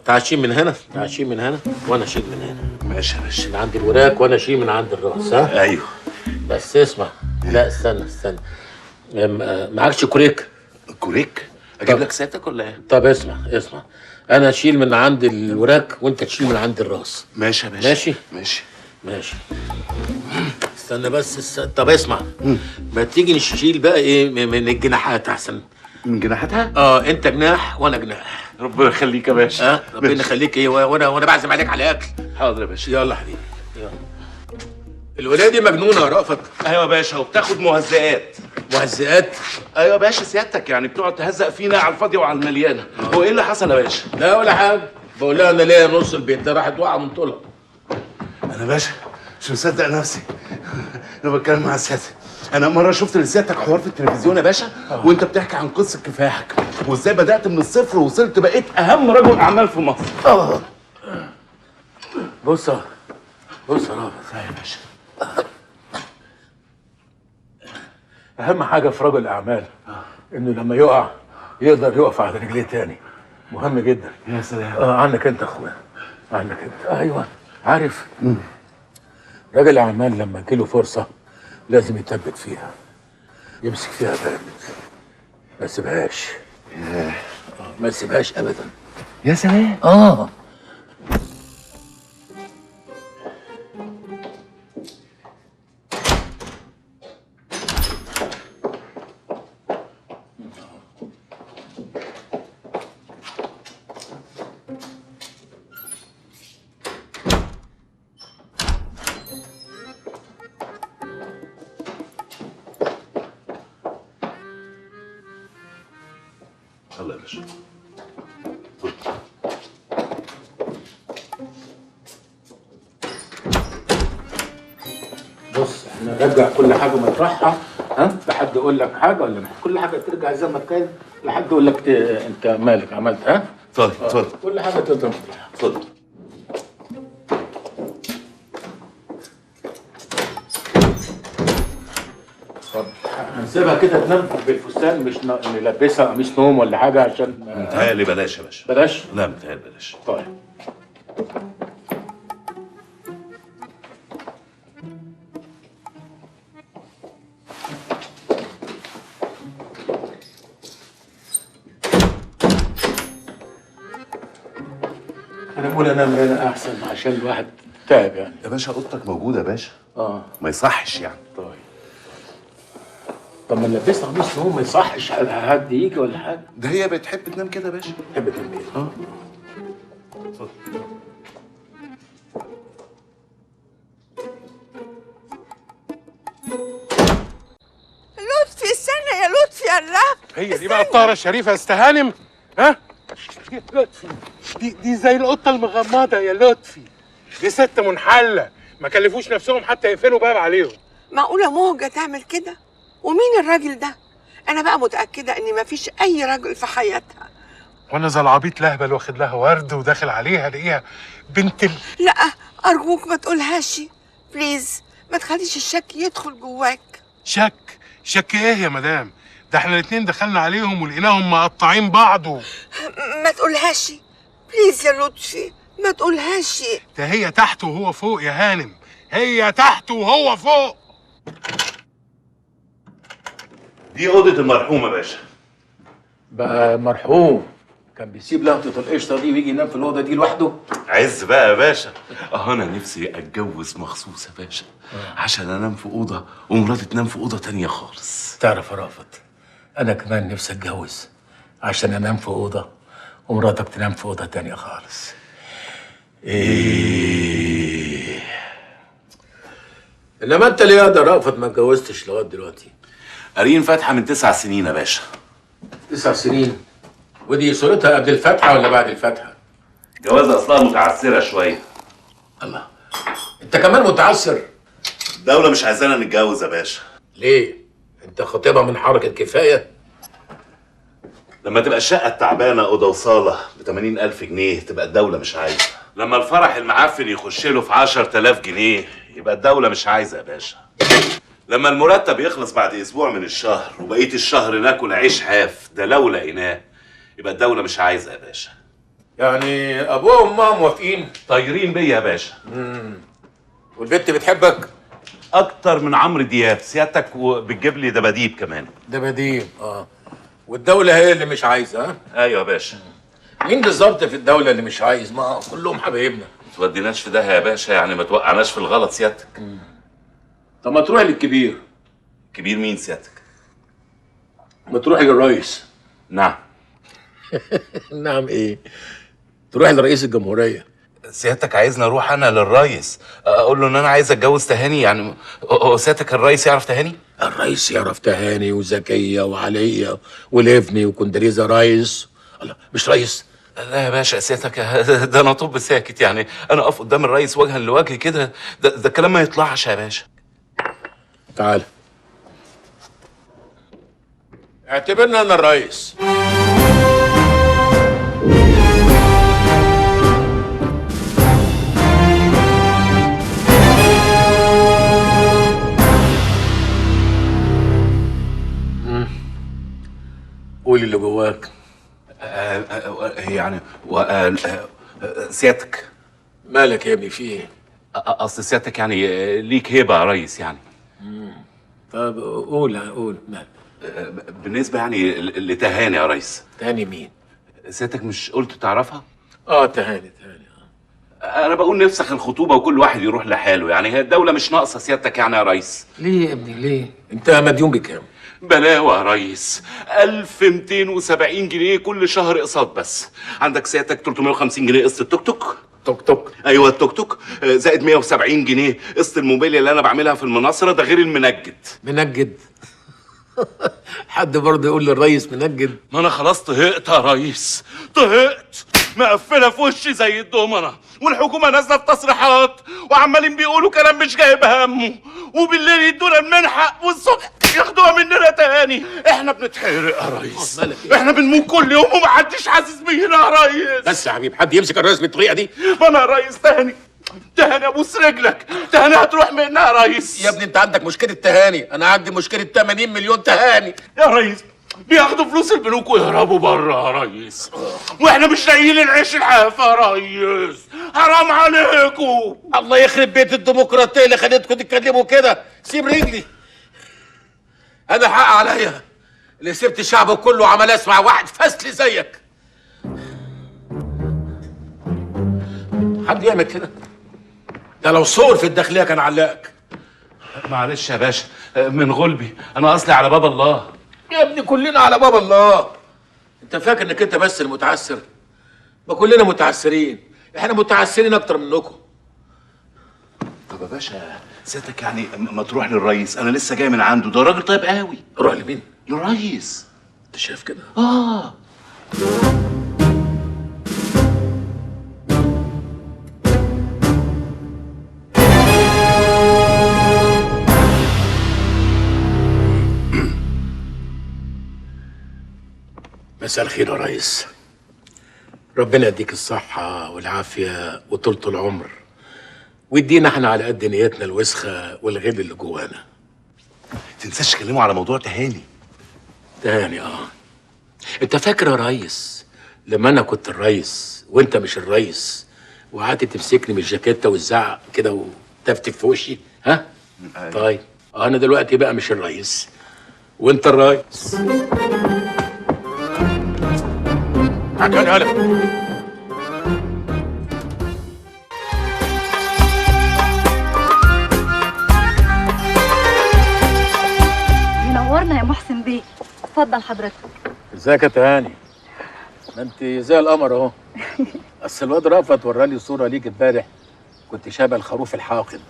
تعال شيل من هنا، تعال شيل من هنا وانا اشيل من هنا. ماشي يا باشا. من عند الوراك وانا اشيل من عند الراس. ها؟ ايوه. بس اسمع، لا استنى استنى، معكش كوريك؟ كوريك؟ اجيب لك سيادتك ولا ايه؟ طب اسمع اسمع، انا اشيل من عند الوراك وانت تشيل من عند الراس. ماشي يا باشا. ماشي؟ ماشي ماشي. استنى بس طب اسمع، ما تيجي نشيل بقى ايه من الجناحات احسن. من جناحاتها؟ انت جناح وانا جناح. ربنا يخليك يا باشا. ربنا يخليك. ايه وانا بعزم عليك على اكل. حاضر يا باشا. يلا حبيبي يلا. الولاية دي مجنونة يا رأفت. ايوه يا باشا، وبتاخد مهزئات. مهزئات؟ ايوه يا باشا سيادتك يعني بتقعد تهزق فينا على الفاضيه وعلى المليانة. هو ايه اللي حصل يا باشا؟ لا ولا حاجة، بقول لها انا ليا نص البيت ده، راحت واقعه من طولها. انا باشا مش مصدق نفسي انا بتكلم مع سيادتك. انا مرة شفت لسيادتك حوار في التلفزيون يا باشا، وانت بتحكي عن قصة كفاحك وازاي بدات من الصفر ووصلت بقيت اهم رجل اعمال في مصر. بص بص يا رافت. يا باشا، اهم حاجة في رجل الاعمال انه لما يقع يقدر يقف على رجليه تاني. مهم جدا. يا سلام. عنك انت يا اخويا، عنك انت. ايوه عارف، رجل الاعمال لما تجيله فرصة لازم يثبت فيها، يمسك فيها جامد، ما يسيبهاش. ما يسيبهاش ابدا. يا سلام. يلا يا باشا. بص احنا نرجع كل حاجة مطرحها. ها؟ لحد يقول لك حاجة ولا كل حاجة ترجع زي ما كانت، لحد يقول لك انت مالك عملت؟ ها؟ اتفضل اتفضل. كل حاجة تقدر مطرحها. اتفضل. طب هنسيبها كده تنام بالفستان، مش نلبسها قميص نوم ولا حاجة عشان متهيألي بلاش يا باشا. بلاش؟ لا متهيألي بلاش. طيب انا بقول انام هنا احسن عشان الواحد تعب يعني. يا باشا اوضتك موجودة يا باشا. ما يصحش يعني. طيب طب ما نلبسها قميص نوم ما يصحش حد يجي ولا حاجة. ده هي بتحب تنام كده يا باشا. بتحب تنام كده. اتفضل. لطفي استنى يا لطفي. الله، هي دي بقى الطاهرة الشريفة يا استهانم. ها؟ لطفي دي زي القطة المغمضه يا لطفي. دي ست منحله، ما كلفوش نفسهم حتى يقفلوا باب عليهم. معقولة مهجه تعمل كده؟ ومين الراجل ده؟ انا بقى متاكدة ان مفيش اي راجل في حياتها. وانا زي العبيط لهبل واخد لها ورد وداخل عليها الاقيها بنت لا ارجوك ما تقولهاش please، ما تخليش الشك يدخل جواك. شك؟ شك ايه يا مدام؟ ده احنا الاتنين دخلنا عليهم ولقيناهم مقطعين بعض. ما تقولهاش please يا لطفي، ما تقولهاش. ده هي تحت وهو فوق يا هانم، هي تحت وهو فوق. دي اوضة المرحوم يا باشا. بقى مرحوم كان بيسيب لقطة القشطه دي ويجي ينام في الاوضة دي لوحده؟ عز بقى يا باشا. انا نفسي اتجوز مخصوص يا باشا عشان انام في اوضة ومراتي تنام في اوضة تانية خالص. تعرف يا رافت، انا كمان نفسي اتجوز عشان انام في اوضة ومراتك تنام في اوضة تانية خالص. ايه انما انت ليه يا رأفت ما اتجوزتش لغاية دلوقتي؟ قارين فاتحة من 9 سنين يا باشا. 9 سنين؟ ودي صورتها قبل الفاتحة ولا بعد الفاتحة؟ جوازة اصلها متعسره شوية. الله، انت كمان متعسر؟ الدولة مش عايزانا نتجوز يا باشا. ليه؟ انت خطيبها من حركة كفاية؟ لما تبقى الشقة التعبانة اوضة وصاله ب 80,000 جنيه تبقى الدولة مش عايزه. لما الفرح المعفن يخش له في 10,000 جنيه يبقى الدولة مش عايزه يا باشا. لما المرتب يخلص بعد اسبوع من الشهر وبقية الشهر ناكل عيش حاف ده لو لقيناه يبقى الدولة مش عايزه يا باشا. يعني ابوها وامها موافقين؟ طايرين بيا يا باشا. والبت بتحبك؟ اكتر من عمرو دياب سيادتك، وبتجيب لي دباديب كمان. دباديب والدولة هي اللي مش عايزة. ها؟ ايوه يا باشا. مين بالظبط في الدولة اللي مش عايز؟ ما كلهم حبايبنا. ما توديناش في ده يا باشا، يعني ما توقعناش في الغلط سيادتك. طب ما تروح للكبير. كبير مين سيادتك؟ ما تروح للرئيس. نعم. نعم ايه؟ تروح لرئيس الجمهورية. سيادتك عايزني اروح انا للريس اقول له ان انا عايز اتجوز تهاني؟ يعني هو سيادتك الريس يعرف تهاني؟ الريس يعرف تهاني وزكيه وعليا وليفني وكوندريزا رايس. الله، مش ريس؟ لا يا باشا سيادتك ده انا طب ساكت، يعني انا اقف قدام الريس وجها لوجه كده ده الكلام ما يطلعش يا باشا. تعال اعتبرنا انا الريس. قول اللي جواك. يعني سيادتك مالك يا ابني، في ايه؟ اصل سيادتك يعني ليك هيبة يا ريس يعني. طب قول قول مالك. بالنسبة يعني لتهاني يا ريس. تهاني مين؟ سيادتك مش قلت تعرفها؟ تهاني تهاني. انا بقول نفسخ الخطوبة وكل واحد يروح لحاله، يعني هي الدولة مش ناقصه سيادتك يعني يا ريس. ليه يا ابني ليه؟ انت مديون بكام؟ بلاوة يا ريس، 1270 جنيه كل شهر اقساط بس. عندك سيادتك 350 جنيه قسط التوك توك. توك توك؟ ايوه التوك توك، زائد 170 جنيه قسط الموبيليا اللي انا بعملها في المناصره، ده غير المنجد. منجد؟ حد برضه يقول للريس منجد؟ ما انا خلاص طهقت يا ريس، طهقت. مقفلة في وشي زي الضمنه، والحكومة نازله في تصريحات وعمالين بيقولوا كلام مش جايب همه، وبالليل يدونا المنحة والصبح ياخدوها مننا تاني. احنا بنتحرق يا ريس، احنا بنموت كل يوم ومحدش حاسس بينا يا ريس. بس يا حبيب، حد يمسك الريس بالطريقة دي؟ ما انا يا ريس تهاني، تهاني ابوس رجلك، تهاني هتروح منها يا ريس. يا ابني انت عندك مشكلة تهاني، انا عندي مشكلة 80 مليون تهاني يا ريس. بياخدوا فلوس البنوك ويهربوا بره يا ريس، واحنا مش لاقيين العيش الحاف يا ريس. حرام عليكم. الله يخرب بيت الديمقراطية اللي خلتكم تتكلموا كده. سيب رجلي، انا حق عليا اللي سبت الشعب كله وعمال اسمع واحد فاسل زيك. حد يعمل كده؟ ده لو صور في الداخلية كان علقك. معلش يا باشا، من غلبي، انا اصلي على باب الله. يا ابني كلنا على باب الله. انت فاكر انك انت بس المتعسر؟ ما كلنا متعسرين، احنا متعسرين اكتر منكم. طب يا باشا سيادتك يعني ما تروح للريس، انا لسه جاي من عنده، ده راجل طيب قوي. روح لمين؟ للريس. انت شايف كده؟ اه. مساء الخير يا ريس، ربنا يديك الصحة والعافية وطولة العمر، ويدينا احنا على قد نيتنا الوسخة والغل اللي جوانا. تنساش تكلموا على موضوع تهاني. تهاني اه. انت فاكر يا ريس لما انا كنت الريس وانت مش الريس، وقعدت تمسكني من الجاكيتة وتزعق كده وتفتف في وشي؟ ها؟ طيب انا دلوقتي بقى مش الريس وانت الريس. هلا هلا. منورنا يا محسن بيه، اتفضل حضرتك. ازيك يا تهاني؟ ما انت زي القمر اهو. اصل الواد رأفت وراني صوره ليك امبارح، كنت شبه الخروف الحاقد.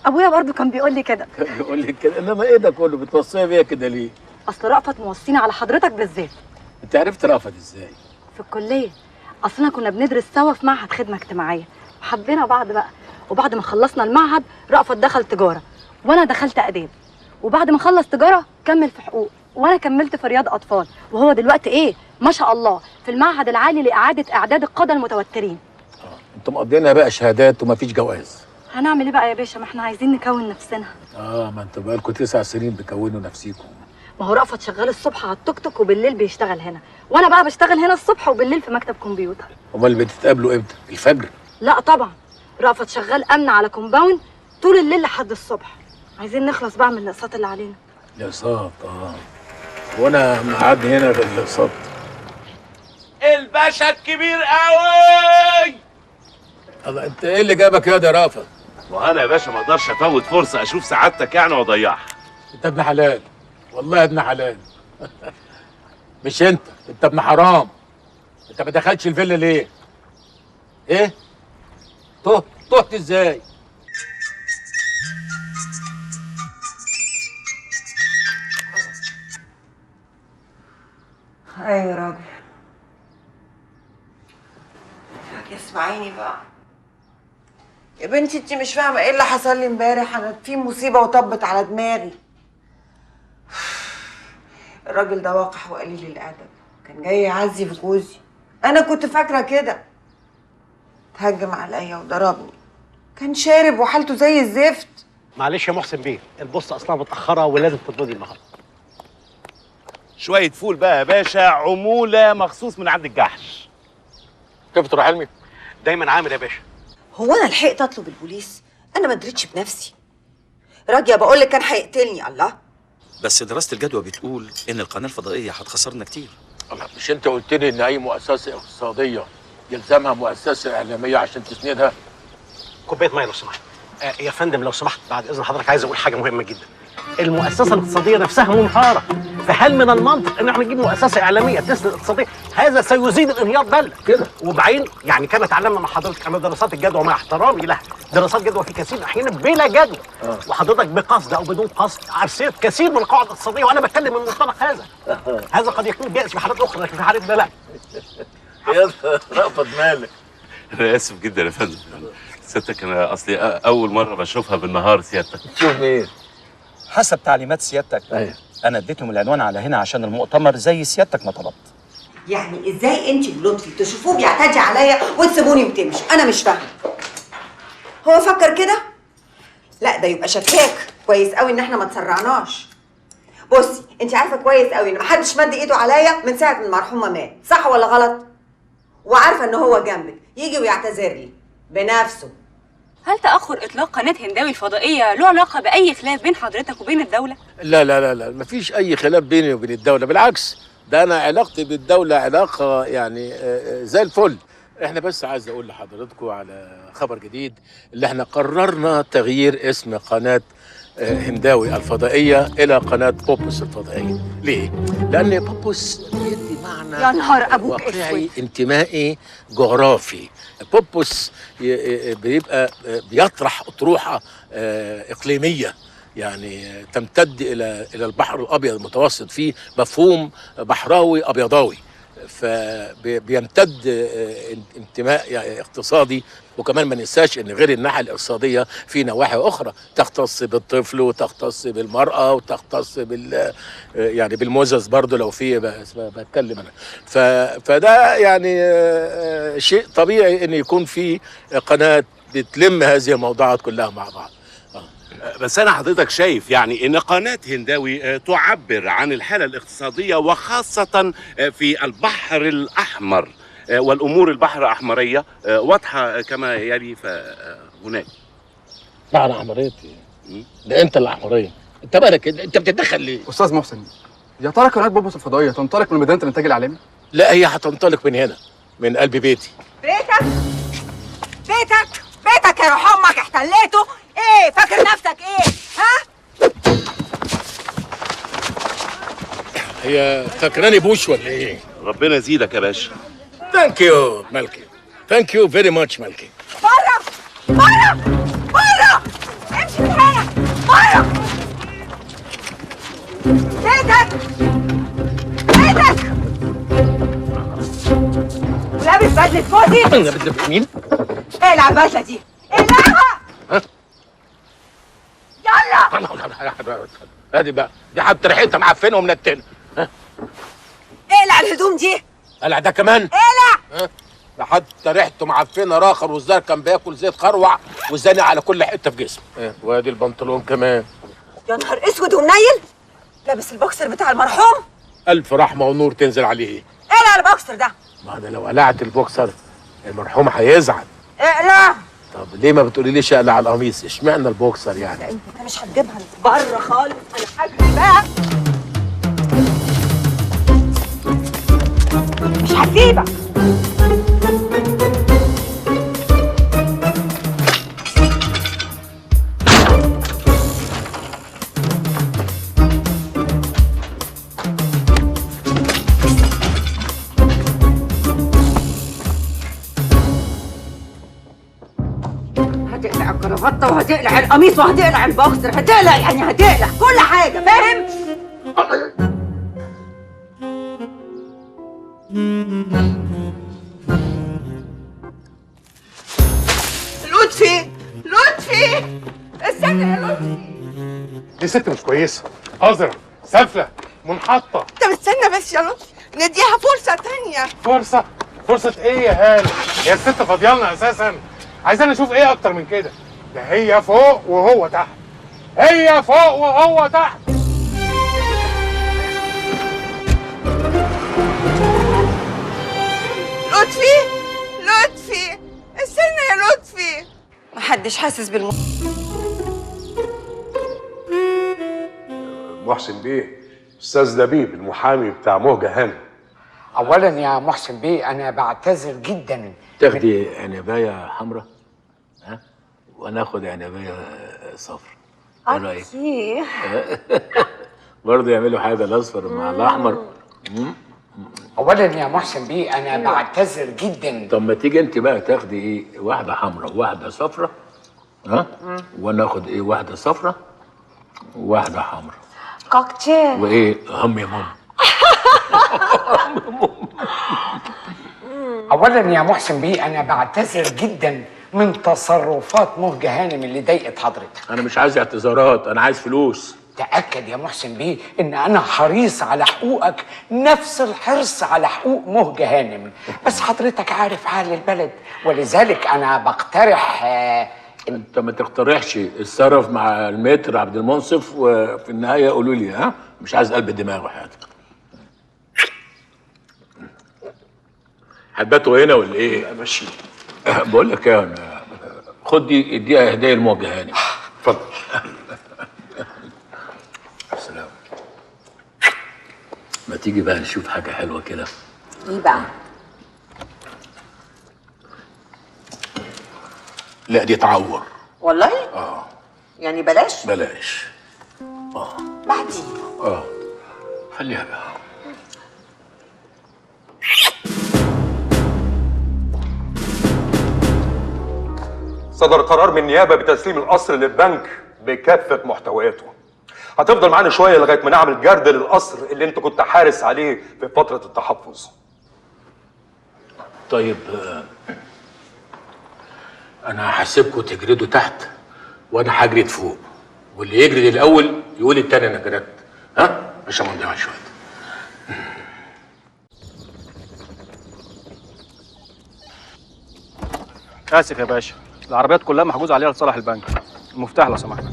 ابويا برضو كان بيقول لي كده. كان بيقول لي كده، انما ايه ده كله بتوصيه بيا كده ليه؟ اصل رأفت موصينا على حضرتك بالذات. انت عرفت رأفت ازاي؟ في الكلية، اصلنا كنا بندرس سوا في معهد خدمة اجتماعية، وحبينا بعض بقى، وبعد ما خلصنا المعهد رأفت دخل تجارة وانا دخلت اداب، وبعد ما خلص تجارة كمل في حقوق، وانا كملت في رياض اطفال، وهو دلوقتي ايه ما شاء الله في المعهد العالي لاعادة اعداد القادة المتوترين. انتوا مقضينها بقى شهادات ومفيش جواز. هنعمل ايه بقى يا باشا، ما احنا عايزين نكون نفسنا. ما انتوا بقالكوا 9 سنين بتكونوا نفسيكم. ما هو رأفت شغال الصبح على التوك توك وبالليل بيشتغل هنا، وانا بقى بشتغل هنا الصبح وبالليل في مكتب كمبيوتر. امال بتتقابلوا امتى؟ الفجر؟ لا طبعا، رأفت شغال امن على compound طول الليل لحد الصبح. عايزين نخلص بقى من الاقساط اللي علينا. الاقساط؟ وانا مقعدني هنا في الاقساط. الباشا الكبير قوي. الله، انت ايه اللي جابك يا ده رأفت؟ وانا يا باشا ما اقدرش افوت فرصة اشوف سعادتك يعني واضيعها. انت ابن حلال، والله ابن حلال. مش انت ابن حرام. انت ما دخلتش الفيلا ليه؟ ايه؟ تهت ازاي؟ ايوه يا راجل، اسمعيني بقى يا بنتي، انت مش فاهمه ايه اللي حصل لي امبارح. انا في مصيبة وطبت على دماغي. الراجل ده وقح وقليل الادب، كان جاي يعزي في جوزي، انا كنت فاكره كده. اتهجم عليا وضربني، كان شارب وحالته زي الزفت. معلش يا محسن بيه، البوسطه اصلا متاخرة ولازم تتمضي النهارده. شوية فول بقى يا باشا، عمولة مخصوص من عند الجحش. كيف تروح حلمي؟ دايما عامل يا باشا. هو انا لحقت اطلب البوليس؟ انا ما دريتش بنفسي. راجيه بقول لك كان هيقتلني. الله. بس دراسة الجدوى بتقول إن القناة الفضائية هتخسرنا كتير. الله، مش أنت قلت لي إن أي مؤسسة اقتصادية يلزمها مؤسسة إعلامية عشان تسندها؟ كوباية مية لو سمحت. يا فندم لو سمحت، بعد إذن حضرتك عايز أقول حاجة مهمة جدا. المؤسسة الاقتصادية نفسها منهارة، فهل من المنطق إن احنا نجيب مؤسسة إعلامية تسند الاقتصادية؟ هذا سيزيد الانهيار بل كده. وبعدين يعني كما تعلمنا مع حضرتك أن دراسات الجدوى مع احترامي لها دراسات جدوى في كثير من الاحيان بلا جدوى. وحضرتك بقصد او بدون قصد عرسيت كثير من القواعد الاقتصادية، وانا بتكلم من منطلق هذا. هذا قد يكون جائز في حالات اخرى، لكن في حالتنا لا. يا رأفت مالك؟ انا اسف جدا يا فندم، سيادتك انا اصلي اول مرة بشوفها بالنهار سيادتك. تشوف مين؟ حسب تعليمات سيادتك. ايوه انا اديتهم العنوان على هنا عشان المؤتمر زي سيادتك ما طلبت. يعني ازاي انت ولطفي تشوفوه بيعتدي عليا وتسيبوني وتمشوا؟ انا مش فاهمه. هو فكر كده؟ لا ده يبقى شكاك. كويس قوي ان احنا ما تسرعناش. بصي انت عارفه كويس قوي ان محدش مد ايده عليا من ساعة ما المرحوم مات، صح ولا غلط؟ وعارفه ان هو جنبك يجي ويعتذر لي بنفسه. هل تأخر إطلاق قناة هنداوي الفضائية له علاقة بأي خلاف بين حضرتك وبين الدولة؟ لا لا لا لا، مفيش أي خلاف بيني وبين الدولة، بالعكس ده أنا علاقتي بالدولة علاقة يعني زي الفل. احنا بس عايز أقول لحضراتكم على خبر جديد، اللي احنا قررنا تغيير اسم قناة هنداوي الفضائية إلى قناة بوبوس الفضائية. ليه؟ لأن بوبوس بيدي معنى يا نهار أبوك واقعي انتمائي جغرافي. بوبوس بيبقى بيطرح أطروحة إقليمية، يعني تمتد إلى البحر الأبيض المتوسط، فيه مفهوم بحراوي أبيضاوي، فبيمتد انتماء يعني اقتصادي. وكمان ما ننساش ان غير الناحية الاقتصادية في نواحي اخرى تختص بالطفل وتختص بالمراة وتختص بال يعني بالمزز برضه لو في بتكلم انا. فده يعني شيء طبيعي ان يكون في قناة بتلم هذه الموضوعات كلها مع بعض. بس أنا حضرتك شايف يعني إن قناة هنداوي تعبر عن الحالة الاقتصادية، وخاصة في البحر الأحمر، والأمور البحر الأحمرية واضحة كما يلي فهناك. بحر أحمرية إيه؟ ده أنت الأحمرية، أنت مالك؟ أنت بتتدخل ليه؟ أستاذ محسن، يا ترى قناة بوبوس الفضائية تنطلق من ميدان الإنتاج الإعلامي؟ لا، هي هتنطلق من هنا، من قلب بيتي. بيتك؟ بيتك؟ بيتك يا روح أمك احتليته؟ ايه فاكر نفسك ايه؟ ها؟ هي فاكراني بوش ولا ايه؟ ربنا يزيدك يا باشا. thank you مالكي، thank you very much مالكي. بره بره بره، امشي من هنا بره. بيتك بيتك، ولابس بدلة فوزي؟ بدلة مين؟ اقلع البدلة دي، اقلعها. يلا ادي بقى دي حتى ريحتها معفنه ومنتنه. اقلع الهدوم دي. قلع ده كمان؟ اقلع. ده حتى ريحته معفنه راخر، والزهر كان بياكل زيت خروع وزانق على كل حتة في جسمه. وادي البنطلون كمان. يا نهار اسود ومنيل، لابس البوكسر بتاع المرحوم. الف رحمه ونور تنزل عليه. اقلع البوكسر ده. ما انا لو قلعت البوكسر المرحوم هيزعل. اقلع. طب ليه ما بتقوليليش اقلع القميص؟ اشمعنى البوكسر يعني؟ انت مش هتجيبها بره خالص، انا هجري بقى، مش هسيبك. هتقلع الكرافته وهتقلع القميص وهتقلع البوكسر، هتقلع يعني هتقلع كل حاجة، فاهم؟ لطفي لطفي استنى يا لطفي. دي ست مش كويسة، قذرة، سافله، منحطه. طب استنى بس يا لطفي، نديها فرصة تانية. فرصة؟ فرصة ايه يا هاله؟ هي الست فاضيالنا اساسا؟ عايزين نشوف ايه اكتر من كده؟ ده هي فوق وهو تحت، هي فوق وهو تحت. لطفي لطفي استنى يا لطفي. محدش حاسس محسن بيه، استاذ لبيب المحامي بتاع مهجة هانم. اولا يا محسن بيه انا بعتذر جدا. تاخدي عنبايه حمراء ها، وانا اخد عنبايه صفرا، ايه رايك؟ okay. برضه يعملوا حاجة الاصفر مع الاحمر. اولا يا محسن بيه انا بعتذر جدا. طب ما تيجي انت بقى تاخدي ايه، واحدة حمراء وواحدة صفراء، ها؟ وانا اخد ايه؟ واحدة صفرة وواحدة حمراء. كوكتيل. وايه؟ هم يا ماما. اولا يا محسن بيه انا بعتذر جدا من تصرفات مهجة هانم اللي ضايقت حضرتك. انا مش عايز اعتذارات، انا عايز فلوس. تأكد يا محسن بيه ان انا حريص على حقوقك نفس الحرص على حقوق مهجة هانم، بس حضرتك عارف حال البلد، ولذلك انا بقترح. انت ما تقترحش، اتصرف مع المتر عبد المنصف وفي النهاية قولوا لي. ها؟ مش عايز قلب دماغ وحياتك. هتباتوا هنا ولا ايه؟ لا ماشي. بقول لك ايه، خد دي اديها هديه لموجه هانم. اتفضل. السلام. ما تيجي بقى نشوف حاجة حلوة كده. ايه بقى؟ لا دي تعور. والله؟ اه. يعني بلاش؟ بلاش. بعدين. خليها بقى. صدر قرار من النيابة بتسليم القصر للبنك بكافة محتوياته. هتفضل معانا شوية لغاية ما نعمل جرد للقصر اللي انت كنت حارس عليه في فترة التحفظ. طيب انا هسيبكم تجردوا تحت وانا هجرد فوق، واللي يجرد الاول يقول التاني انا جردت. ها؟ عشان ما نضيعش وقت. اسف يا باشا، العربيات كلها محجوز عليها لصالح البنك. المفتاح لو سمحت.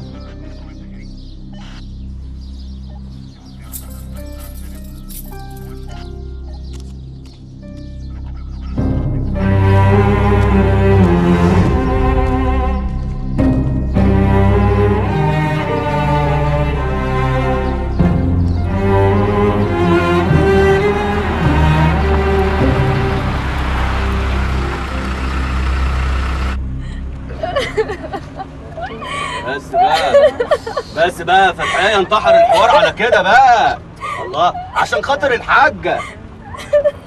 بس بقى فتحية انتحر الحوار على كده بقى. الله، عشان خاطر الحاجة.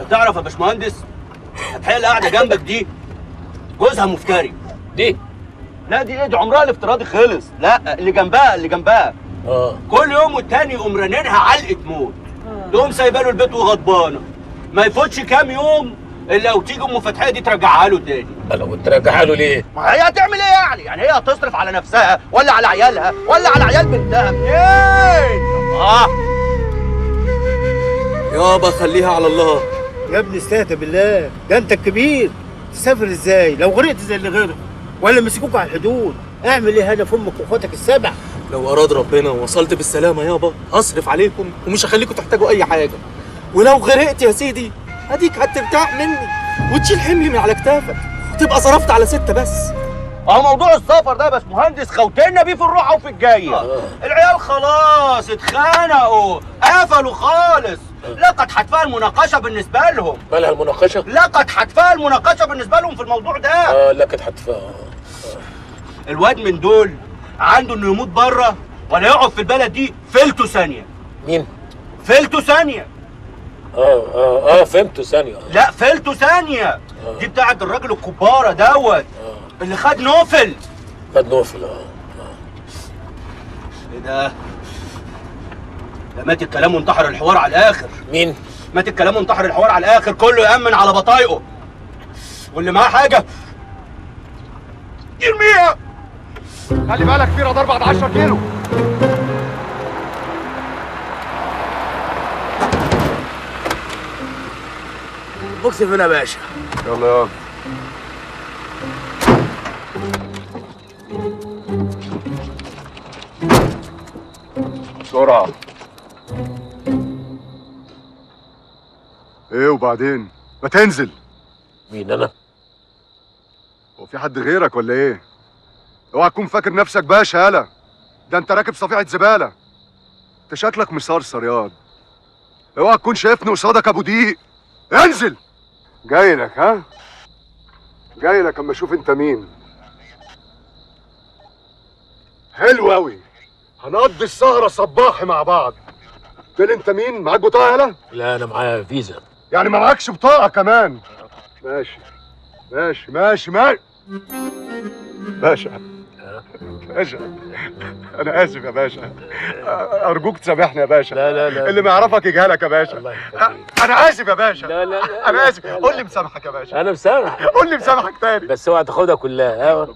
انت تعرف يا باشمهندس فتحية اللي قاعدة جنبك دي جوزها مفتري. دي؟ لا دي ايه، دي عمرها الافتراضي خلص. لا اللي جنبها، اللي جنبها كل يوم والتاني يقوم رنينها علقة موت، تقوم سايبه له البيت وغضبانة. ما يفوتش كام يوم الا وتيجي ام فتحيه دي ترجعها له تاني. لو ترجعها له ليه؟ ما هي هتعمل ايه يعني؟ يعني هي هتصرف على نفسها ولا على عيالها ولا على عيال بنتها منين؟ الله يابا خليها على الله. يا ابني استهدى بالله، ده انت الكبير، تسافر ازاي؟ لو غرقت زي اللي غرق ولا مسكوك على الحدود، اعمل ايه هدف امك واخواتك السبع؟ لو اراد ربنا ووصلت بالسلامة يابا هصرف عليكم ومش هخليكم تحتاجوا اي حاجة، ولو غرقت يا سيدي هديك هترتاح مني وتشيل حملي من على كتافك وتبقى صرفت على 6 بس. اهو موضوع السفر ده يا باشمهندس خوتنا بيه في الروحه وفي الجاية. العيال خلاص اتخانقوا، قفلوا خالص. لقد حتفاء المناقشة بالنسبة لهم. مالها المناقشة؟ لقد حتفاء المناقشة بالنسبة لهم في الموضوع ده. لقد حتفاء. الواد من دول عنده انه يموت بره ولا يقعد في البلد دي فلتو ثانية. مين؟ فلتو ثانية. فهمته ثانية. لا فلتو ثانية. دي بتاعت الراجل الكبارة دوت. اللي خد نوفل. خد نوفل. ايه ده؟ ده مات الكلام وانتحر الحوار على الآخر. مين؟ مات الكلام وانتحر الحوار على الآخر، كله يأمن على بطايقه. واللي معاه حاجة يرميها. خلي بالك في رادار بعد 10 كيلو. بوكس فين يا باشا؟ يلا يلا. بسرعة. ايه وبعدين؟ ما تنزل. مين انا؟ هو في حد غيرك ولا ايه؟ اوعى تكون فاكر نفسك باشا. يالا ده انت راكب صفيحة زبالة. انت شكلك مصرصر ياض. اوعى تكون شايفني قصادك ابو ضيق. انزل. جاي لك. ها؟ جاي لك اما اشوف انت مين. حلو قوي. هنقضي السهرة صباحي مع بعض. قلت لي انت مين؟ معاك بطاقة يالا؟ لا انا معايا فيزا. يعني ما معاكش بطاقة كمان؟ ماشي ماشي ماشي ماشي باشا. باشا انا اسف يا باشا، ارجوك تسامحني يا باشا. لا لا لا، اللي ما يعرفك يجهلك يا باشا. الله يخليك. انا اسف يا باشا. لا لا لا، انا اسف. قول لي مسامحك يا باشا. انا مسامحك. قول لي مسامحك تاني، بس اوعى تاخدها كلها. ها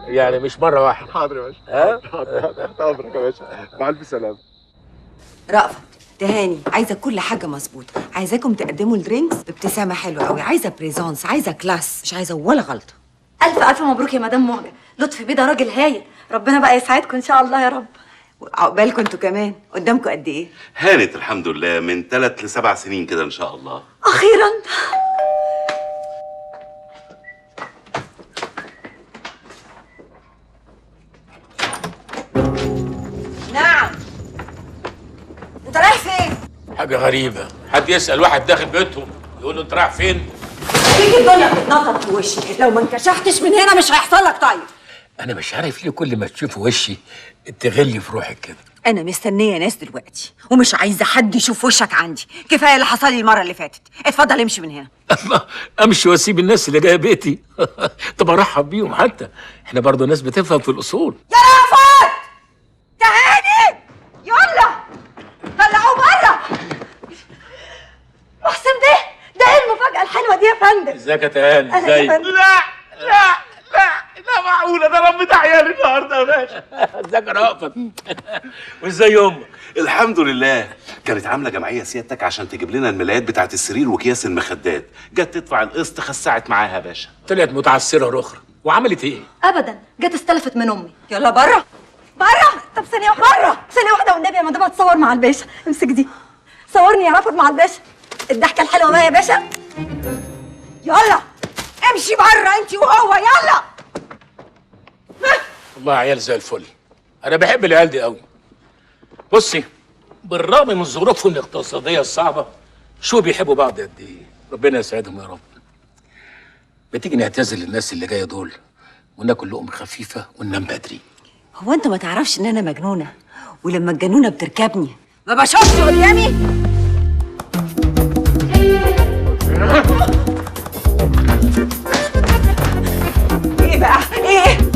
يعني مش مرة واحدة. حاضر يا باشا. ها حاضر، تحت امرك يا باشا، مع الف سلامه. رأفت، تهاني، عايزه كل حاجة مظبوطة، عايزاكم تقدموا ال drinks بابتسامة حلوة قوي، عايزه présence، عايزه classe، مش عايزه ولا غلطه. الف الف مبروك يا مدام مهجه، لطفي بيه ده راجل هايل، ربنا بقى يسعدكم ان شاء الله يا رب. عقبالكم انتوا كمان. قدامكم قد ايه؟ هانت الحمد لله، من 3 ل 7 سنين كده ان شاء الله. اخيرا. نعم، انت رايح فين؟ حاجة غريبة، حد يسال واحد داخل بيتهم يقول له انت رايح فين؟ تيجي الدنيا بتتنطط في وشي، لو ما انكشفتش من هنا مش هيحصل لك. طيب انا مش عارف ليه كل ما تشوف وشي تغلي في روحك كده. انا مستنيه ناس دلوقتي ومش عايزه حد يشوف وشك عندي، كفاية اللي حصل لي المرة اللي فاتت. اتفضل امشي من هنا. امشي واسيب الناس اللي جاية بيتي؟ طب ارحب بيهم حتى، احنا برضه ناس بتفهم في الاصول. يا رأفت، تهاني، يلا طلعوه بره. محسن بيه، ده ايه المفاجأة الحلوة دي يا فندم؟ ازيك يا تهاني؟ ازيك؟ لا لا لا لا، معقولة ده رب ده عيالي النهارده يا باشا. ازيك يا رأفت؟ وازاي امك؟ الحمد لله. كانت عاملة جمعية سيادتك عشان تجيب لنا الملايات بتاعت السرير وكياس المخدات، جت تدفع القسط خسعت معاها يا باشا. طلعت متعسرة الأخرى، وعملت ايه؟ ابدا، جت استلفت من امي. يلا بره بره. طب ثانية واحدة، بره ثانية واحدة والنبي يا مدام اتصور مع الباشا. امسك دي، صورني يا رأفت مع الباشا. الضحكة الحلوة بقى يا باشا. يلا امشي بره انت وهو، يلا. والله عيال زي الفل، انا بحب العيال دي قوي. بصي، بالرغم من ظروفهم الاقتصادية الصعبة شو بيحبوا بعض قد ايه، ربنا يسعدهم يا رب. ما تيجي نعتذر للناس اللي جاية دول وناكل لقمة خفيفة وننام بدري. هو انت ما تعرفش ان انا مجنونة، ولما الجنونه بتركبني ما بشوفش قدامي؟ ايه بقى؟ ايه؟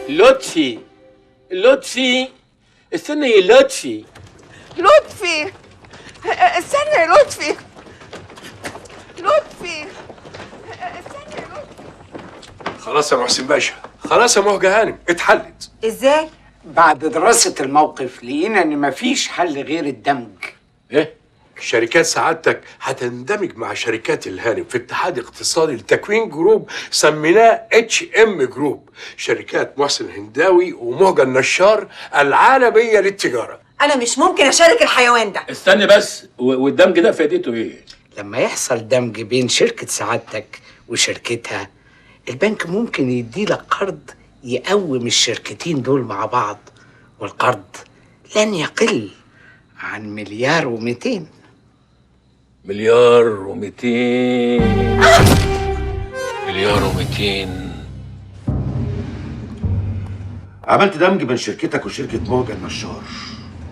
لطفي، لطفي، استنى يا لطفي. لطفي، استنى يا لطفي. لطفي، استنى يا لطفي. خلاص يا محسن باشا، خلاص يا مهجة هانم، اتحلت. ازاي؟ بعد دراسة الموقف لقينا ان مفيش حل غير الدمج. ايه؟ شركات سعادتك هتندمج مع شركات الهانم في اتحاد اقتصادي لتكوين group سميناه HM Group، شركات محسن هنداوي ومهجة النشار العالمية للتجارة. انا مش ممكن اشارك الحيوان ده. استني بس، والدمج ده فائدته ايه؟ لما يحصل دمج بين شركة سعادتك وشركتها، البنك ممكن يديلك قرض يقوم الشركتين دول مع بعض، والقرض لن يقل عن 1,200,000,000. 1,200,000,000. 1,200,000,000. عملت دمج بين شركتك وشركة مهجة النشار،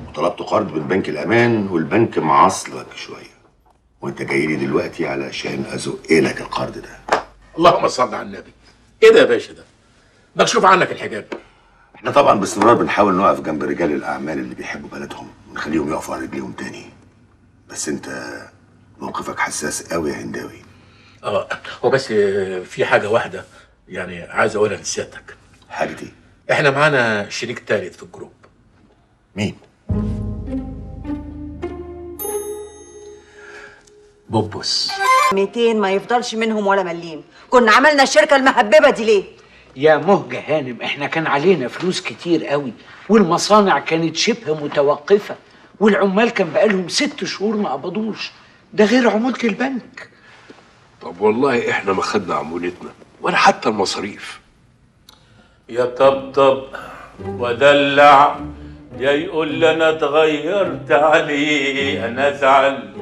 وطلبت قرض من بنك الأمان، والبنك معصلك شوية، وأنت جاي لي دلوقتي علشان أزق لك القرض ده. اللهم صل على النبي. إيه ده يا باشا؟ ده مكشوف عنك الحجاب. احنا طبعا باستمرار بنحاول نقف جنب رجال الأعمال اللي بيحبوا بلدهم ونخليهم يقفوا على رجليهم تاني، بس أنت موقفك حساس قوي يا هنداوي. هو بس في حاجة واحدة يعني عايز أقولها لسيادتك. حاجة إيه؟ إحنا معانا شريك تالت في ال group. مين؟ بوبوس. 200 ما يفضلش منهم ولا مليم، كنا عملنا الشركة المهببة دي ليه؟ يا مهجة هانم، احنا كان علينا فلوس كتير قوي، والمصانع كانت شبه متوقفة، والعمال كان بقالهم 6 شهور ما قبضوش، ده غير عمولة البنك. طب والله احنا ما خدنا عمولتنا ولا حتى المصاريف. يا طبطب ودلع يا يقول لي انا اتغيرت عليه، انا ازعل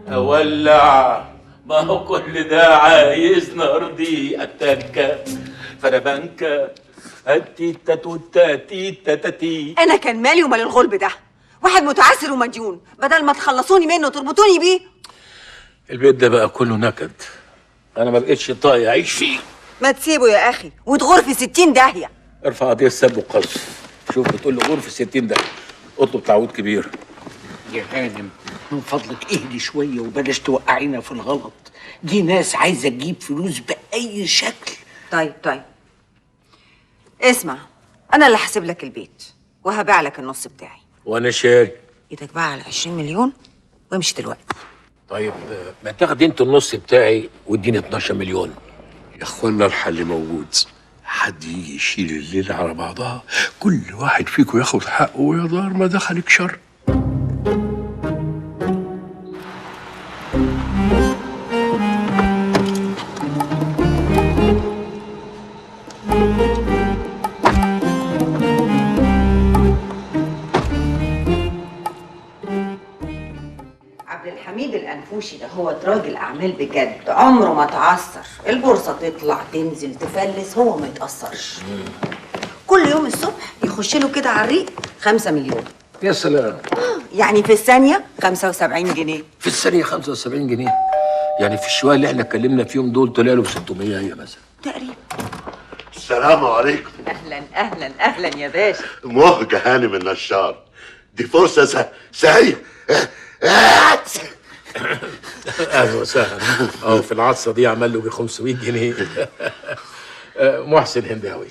اولع، ما هو كل ده عايز نرضي. اتكه فربنكه التيتا توتا تيتا تاتي. انا كان مالي ومال الغلب ده؟ واحد متعسر ومديون، بدل ما تخلصوني منه تربطوني بيه. البيت ده بقى كله نكد، انا ما بقتش طايق اعيش فيه. ما تسيبه يا اخي وتغور في 60 داهية. ارفع قضية سب وقذف، شوف بتقول له غور في 60 داهية، اطلب تعويض كبير. يا هانم من فضلك اهدي شوية وبلاش توقعينا في الغلط، دي ناس عايزه تجيب فلوس باي شكل. طيب طيب اسمع، انا اللي هسيب لك البيت وهبيع لك النص بتاعي. وانا شاري. ايدك بقى على 20 مليون وامشي دلوقتي. طيب ما تاخدي انت النص بتاعي واديني 12 مليون. يا اخوانا الحل موجود، حد يجي يشيل الليلة على بعضها، كل واحد فيكم ياخد حقه ويا دار ما دخلك شر. عبد الحميد الأنفوشي ده هو راجل أعمال بجد، عمره ما تعثر، البورصة تطلع تنزل تفلس هو ما يتأثرش. كل يوم الصبح يخش له كده على الريق 5 مليون. يا سلام. يعني في الثانية 75 جنيه. في الثانية 75 جنيه؟ يعني في الشوية اللي احنا اتكلمنا فيهم دول طلع له ب 600 هي مثلا تقريبا. السلام عليكم. أهلا أهلا أهلا يا باشا. مهجة هانم النشار، دي فرصة سعيدة. اهلا وسهلا. في العصا دي عمل له ب 500 جنيه. محسن هنداوي.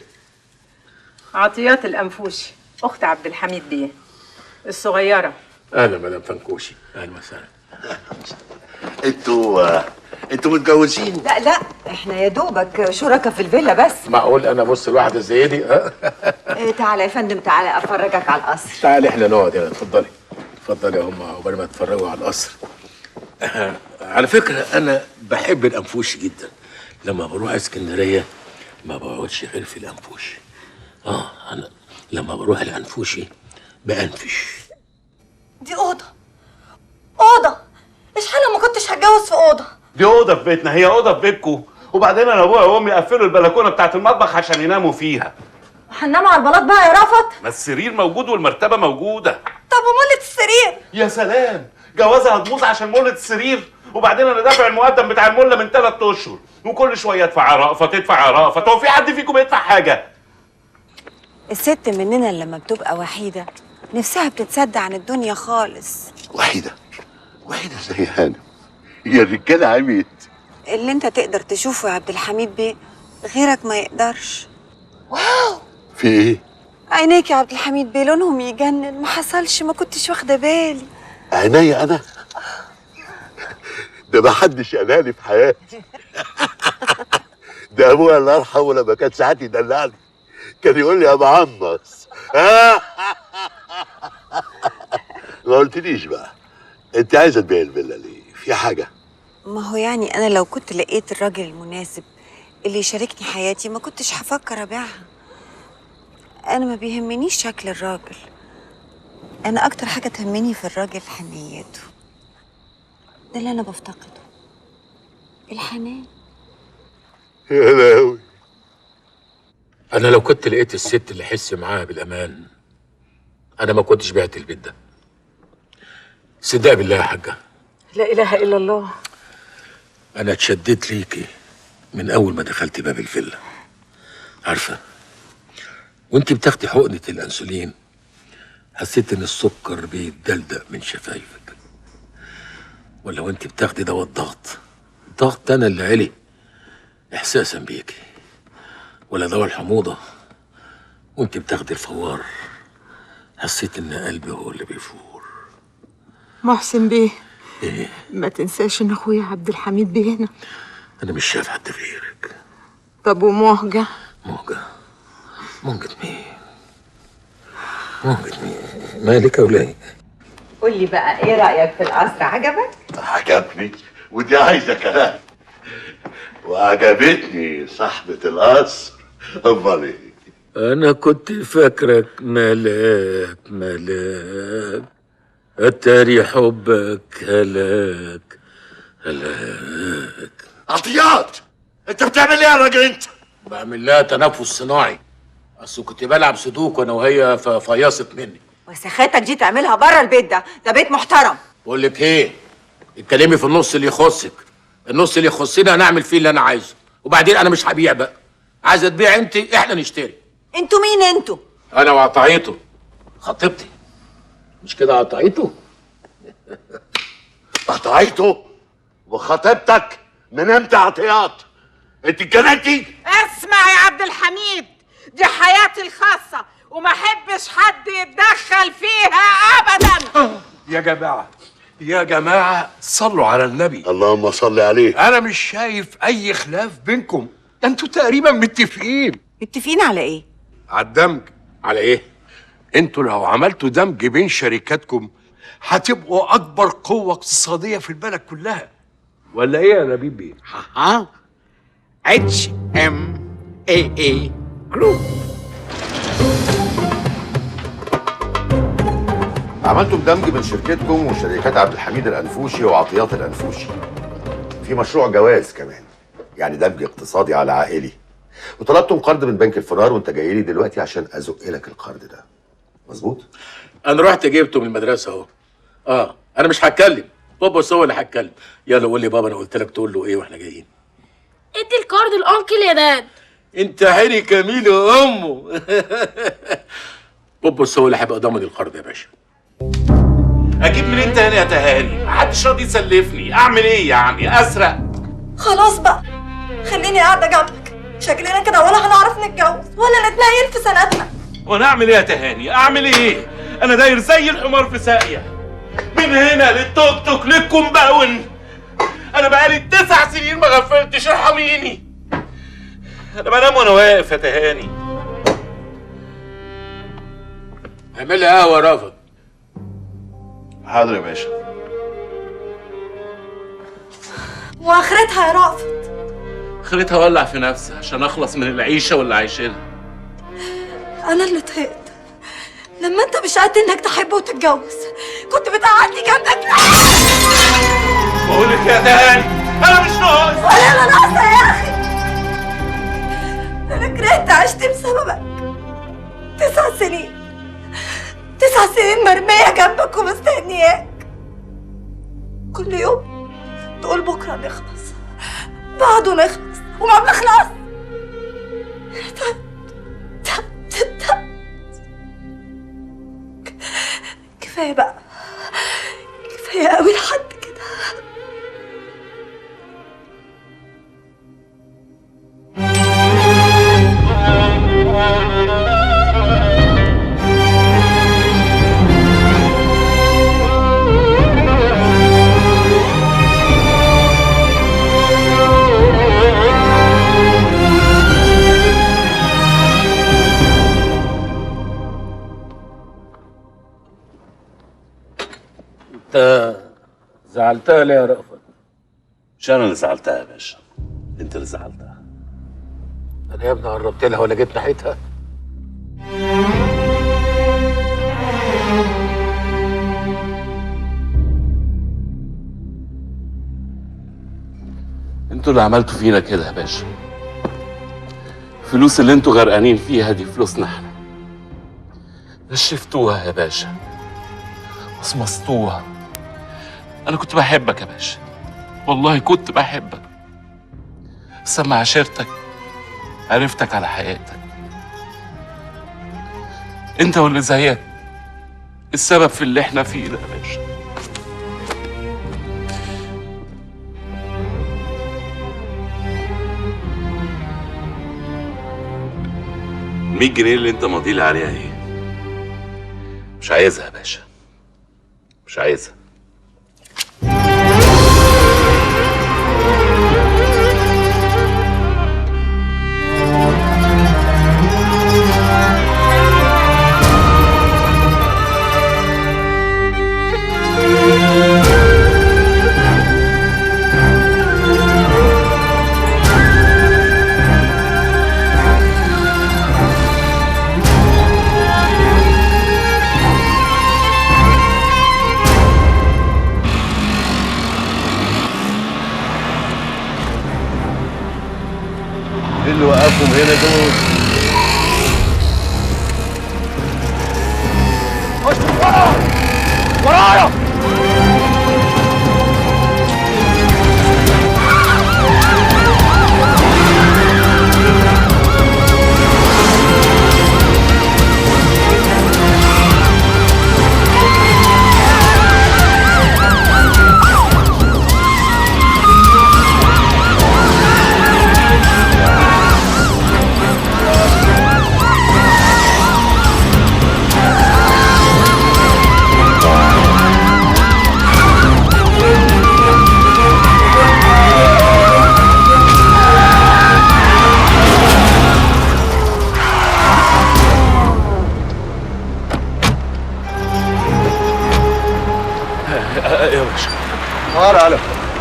عطيات الأنفوشي أخت عبد الحميد بيه الصغيرة. أهلا مدام فنكوشي، أهلا وسهلا. انتوا متجوزين؟ لا لا احنا يا دوبك شركاء في الفيلا بس. معقول انا ابص لواحدة زي دي؟ تعالى يا فندم، تعالى افرجك على القصر. تعالي احنا نقعد هنا، اتفضلي اتفضلي يا هم عقبال ما تتفرجوا على القصر. على فكرة أنا بحب الأنفوشي جدا، لما بروح اسكندرية ما بقعدش غير في الأنفوشي. أنا لما بروح الأنفوشي بأنفش. دي أوضة، أوضة، إيش حالة ما كنتش هتجوز في أوضة. دي أوضة في بيتنا، هي أوضة في بيتكم. وبعدين أنا أبويا وأمي قفلوا البلكونة بتاعت المطبخ عشان يناموا فيها. هننام على البلاط بقى يا رفت؟ ما السرير موجود والمرتبة موجودة. طب ومولة السرير؟ يا سلام، جوازها هتبوظ عشان مولة السرير؟ وبعدين انا دافع المقدم بتاع المولة من 3 اشهر، وكل شوية ادفع رأفت ادفع رأفت، هو في حد فيكم بيدفع حاجة؟ الست مننا لما بتبقى وحيده نفسها بتتسد عن الدنيا خالص. وحيده؟ وحيده زي هانم؟ يا الرجالة عميت. اللي انت تقدر تشوفه يا عبد الحميد بيه غيرك ما يقدرش. واو، في ايه؟ عينيك يا عبد الحميد بيه لونهم يجنن، ما حصلش، ما كنتش واخده بالي. عينيا انا؟ ده ما حدش قالها في حياتي. ده ابويا الله يرحمه لما كان ساعات يدلعني كان يقول لي يا معمص. ما قلتليش بقى انت عايزه تبيعي الفيلا ليه؟ في حاجة؟ ما هو يعني انا لو كنت لقيت الراجل المناسب اللي يشاركني حياتي ما كنتش هفكر ابيعها. انا ما بيهمنيش شكل الراجل، أنا أكتر حاجة تهمني في الراجل حنيته. ده اللي أنا بفتقده، الحنان. يا لهوي. أنا لو كنت لقيت الست اللي أحس معاها بالأمان أنا ما كنتش بعت البيت ده. صدق بالله يا حاجة. لا إله إلا الله. أنا اتشددت ليكي من أول ما دخلت باب الفيلا. عارفة، وأنت بتاخدي حقنة الأنسولين حسيت ان السكر بيتدلدق من شفايفك. ولا وانت بتاخدي دواء الضغط، الضغط انا اللي علي احساسا بيكي. ولا دواء الحموضة وانت بتاخدي الفوار حسيت ان قلبي هو اللي بيفور. محسن بيه، ايه؟ ما تنساش ان اخويا عبد الحميد بيه هنا. انا مش شايف حد غيرك. طب ومهجه؟ مهجه؟ مهجه مين؟ مهجة مين؟ مالك يا ولاية؟ قول لي بقى ايه رأيك في القصر، عجبك؟ عجبني، ودي عايزه كلام. وعجبتني صاحبة القصر. امال ايه؟ انا كنت فاكرك ملاك ملاك، اتاري حبك هلاك هلاك. عطيات، انت بتعمل ايه يا راجل انت؟ بعمل لها تنفس صناعي، اصل كنت بلعب سودوكو انا وهي ففيصت مني. وسخاتك دي تعملها بره البيت ده، ده بيت محترم. بقول لك ايه، اتكلمي في النص اللي يخصك، النص اللي يخصني هنعمل فيه اللي انا عايزه، وبعدين انا مش هبيع بقى. عايزه تبيع انت، احنا نشتري. انتوا مين انتوا؟ انا وعطعيته خطيبتي، مش كده عطعيته؟ قطعيته وخطيبتك من امتى عطيات؟ انت اتجننتي؟ اسمع يا عبد الحميد، دي حياتي الخاصة وما احبش حد يتدخل فيها ابدا. يا جماعة يا جماعة صلوا على النبي. اللهم صل عليه. انا مش شايف اي خلاف بينكم، ده انتوا تقريبا متفقين. متفقين على ايه؟ على الدمج. على ايه؟ انتوا لو عملتوا دمج بين شركاتكم هتبقوا اكبر قوة اقتصادية في البلد كلها، ولا ايه يا نبيل بيه؟ ها HMAA Group. عملتوا دمج بين شركتكم وشركات عبد الحميد الأنفوشي وعطيات الأنفوشي في مشروع جواز كمان، يعني دمج اقتصادي على عائلي، وطلبتم قرض من بنك الفرار، وانت جاي لي دلوقتي عشان ازق لك القرض ده، مظبوط؟ انا رحت جبته من المدرسة اهو. انا مش هتكلم، بابا بس هو اللي هتكلم. يلا قول لي بابا، انا قلت لك تقول له ايه واحنا جايين؟ ادي القرض ل uncle يا dad. انت عيني كميل وامه. بابا بس هو اللي هيبقى ضامن القرض يا باشا. اجيب منين تاني يا تهاني؟ محدش راضي يسلفني، اعمل ايه يعني؟ اسرق؟ خلاص بقى، خليني قاعدة جنبك، شكلنا كده ولا هنعرف نتجوز ولا نتنيل في سنتنا. وانا اعمل ايه يا تهاني؟ اعمل ايه؟ انا داير زي الحمار في ساقيه، من هنا للتوك توك للكومباوند. انا بقالي 9 سنين ما غفلتش، ارحميني. انا بنام وانا واقف يا تهاني. اعمل لي قهوة يا رافض. حاضر يا باشا. واخرتها يا رافض؟ اخرتها ولع في نفسي عشان اخلص من العيشة واللي عايشينها. انا اللي طهقت لما انت مش قد انك تحب وتتجوز، كنت بتقعدني جنبك. بقول لك يا تهاني انا مش ناقص. ولا انا ناقصه يا اخي، انا كرهت عشت بسببك. 9 سنين، 9 سنين مرمية جنبك ومستنياك. كل يوم تقول بكره نخلص، بعده نخلص، وما بنخلص. تعبت تعبت تعبت، كفاية بقى، كفاية قوي لحد كده. انت زعلتها ليه يا رأفت؟ مش انا اللي زعلتها يا باشا، انت اللي زعلتها. انا يا ابني قربت لها ولا جيت ناحيتها؟ انتوا اللي عملتوا فينا كده يا باشا. الفلوس اللي انتوا غرقانين فيها دي فلوسنا احنا. نشفتوها يا باشا، مصمصتوها. انا كنت بحبك يا باشا، والله كنت بحبك، بس لما عاشرتك عرفتك على حقيقتك. انت واللي زيك السبب في اللي احنا فيه ده يا باشا. ال 100 جنيه اللي انت ماضيلي عليها ايه؟ مش عايزها يا باشا، مش عايزها. وقفهم هنا دول؟ خش ورايا ورايا.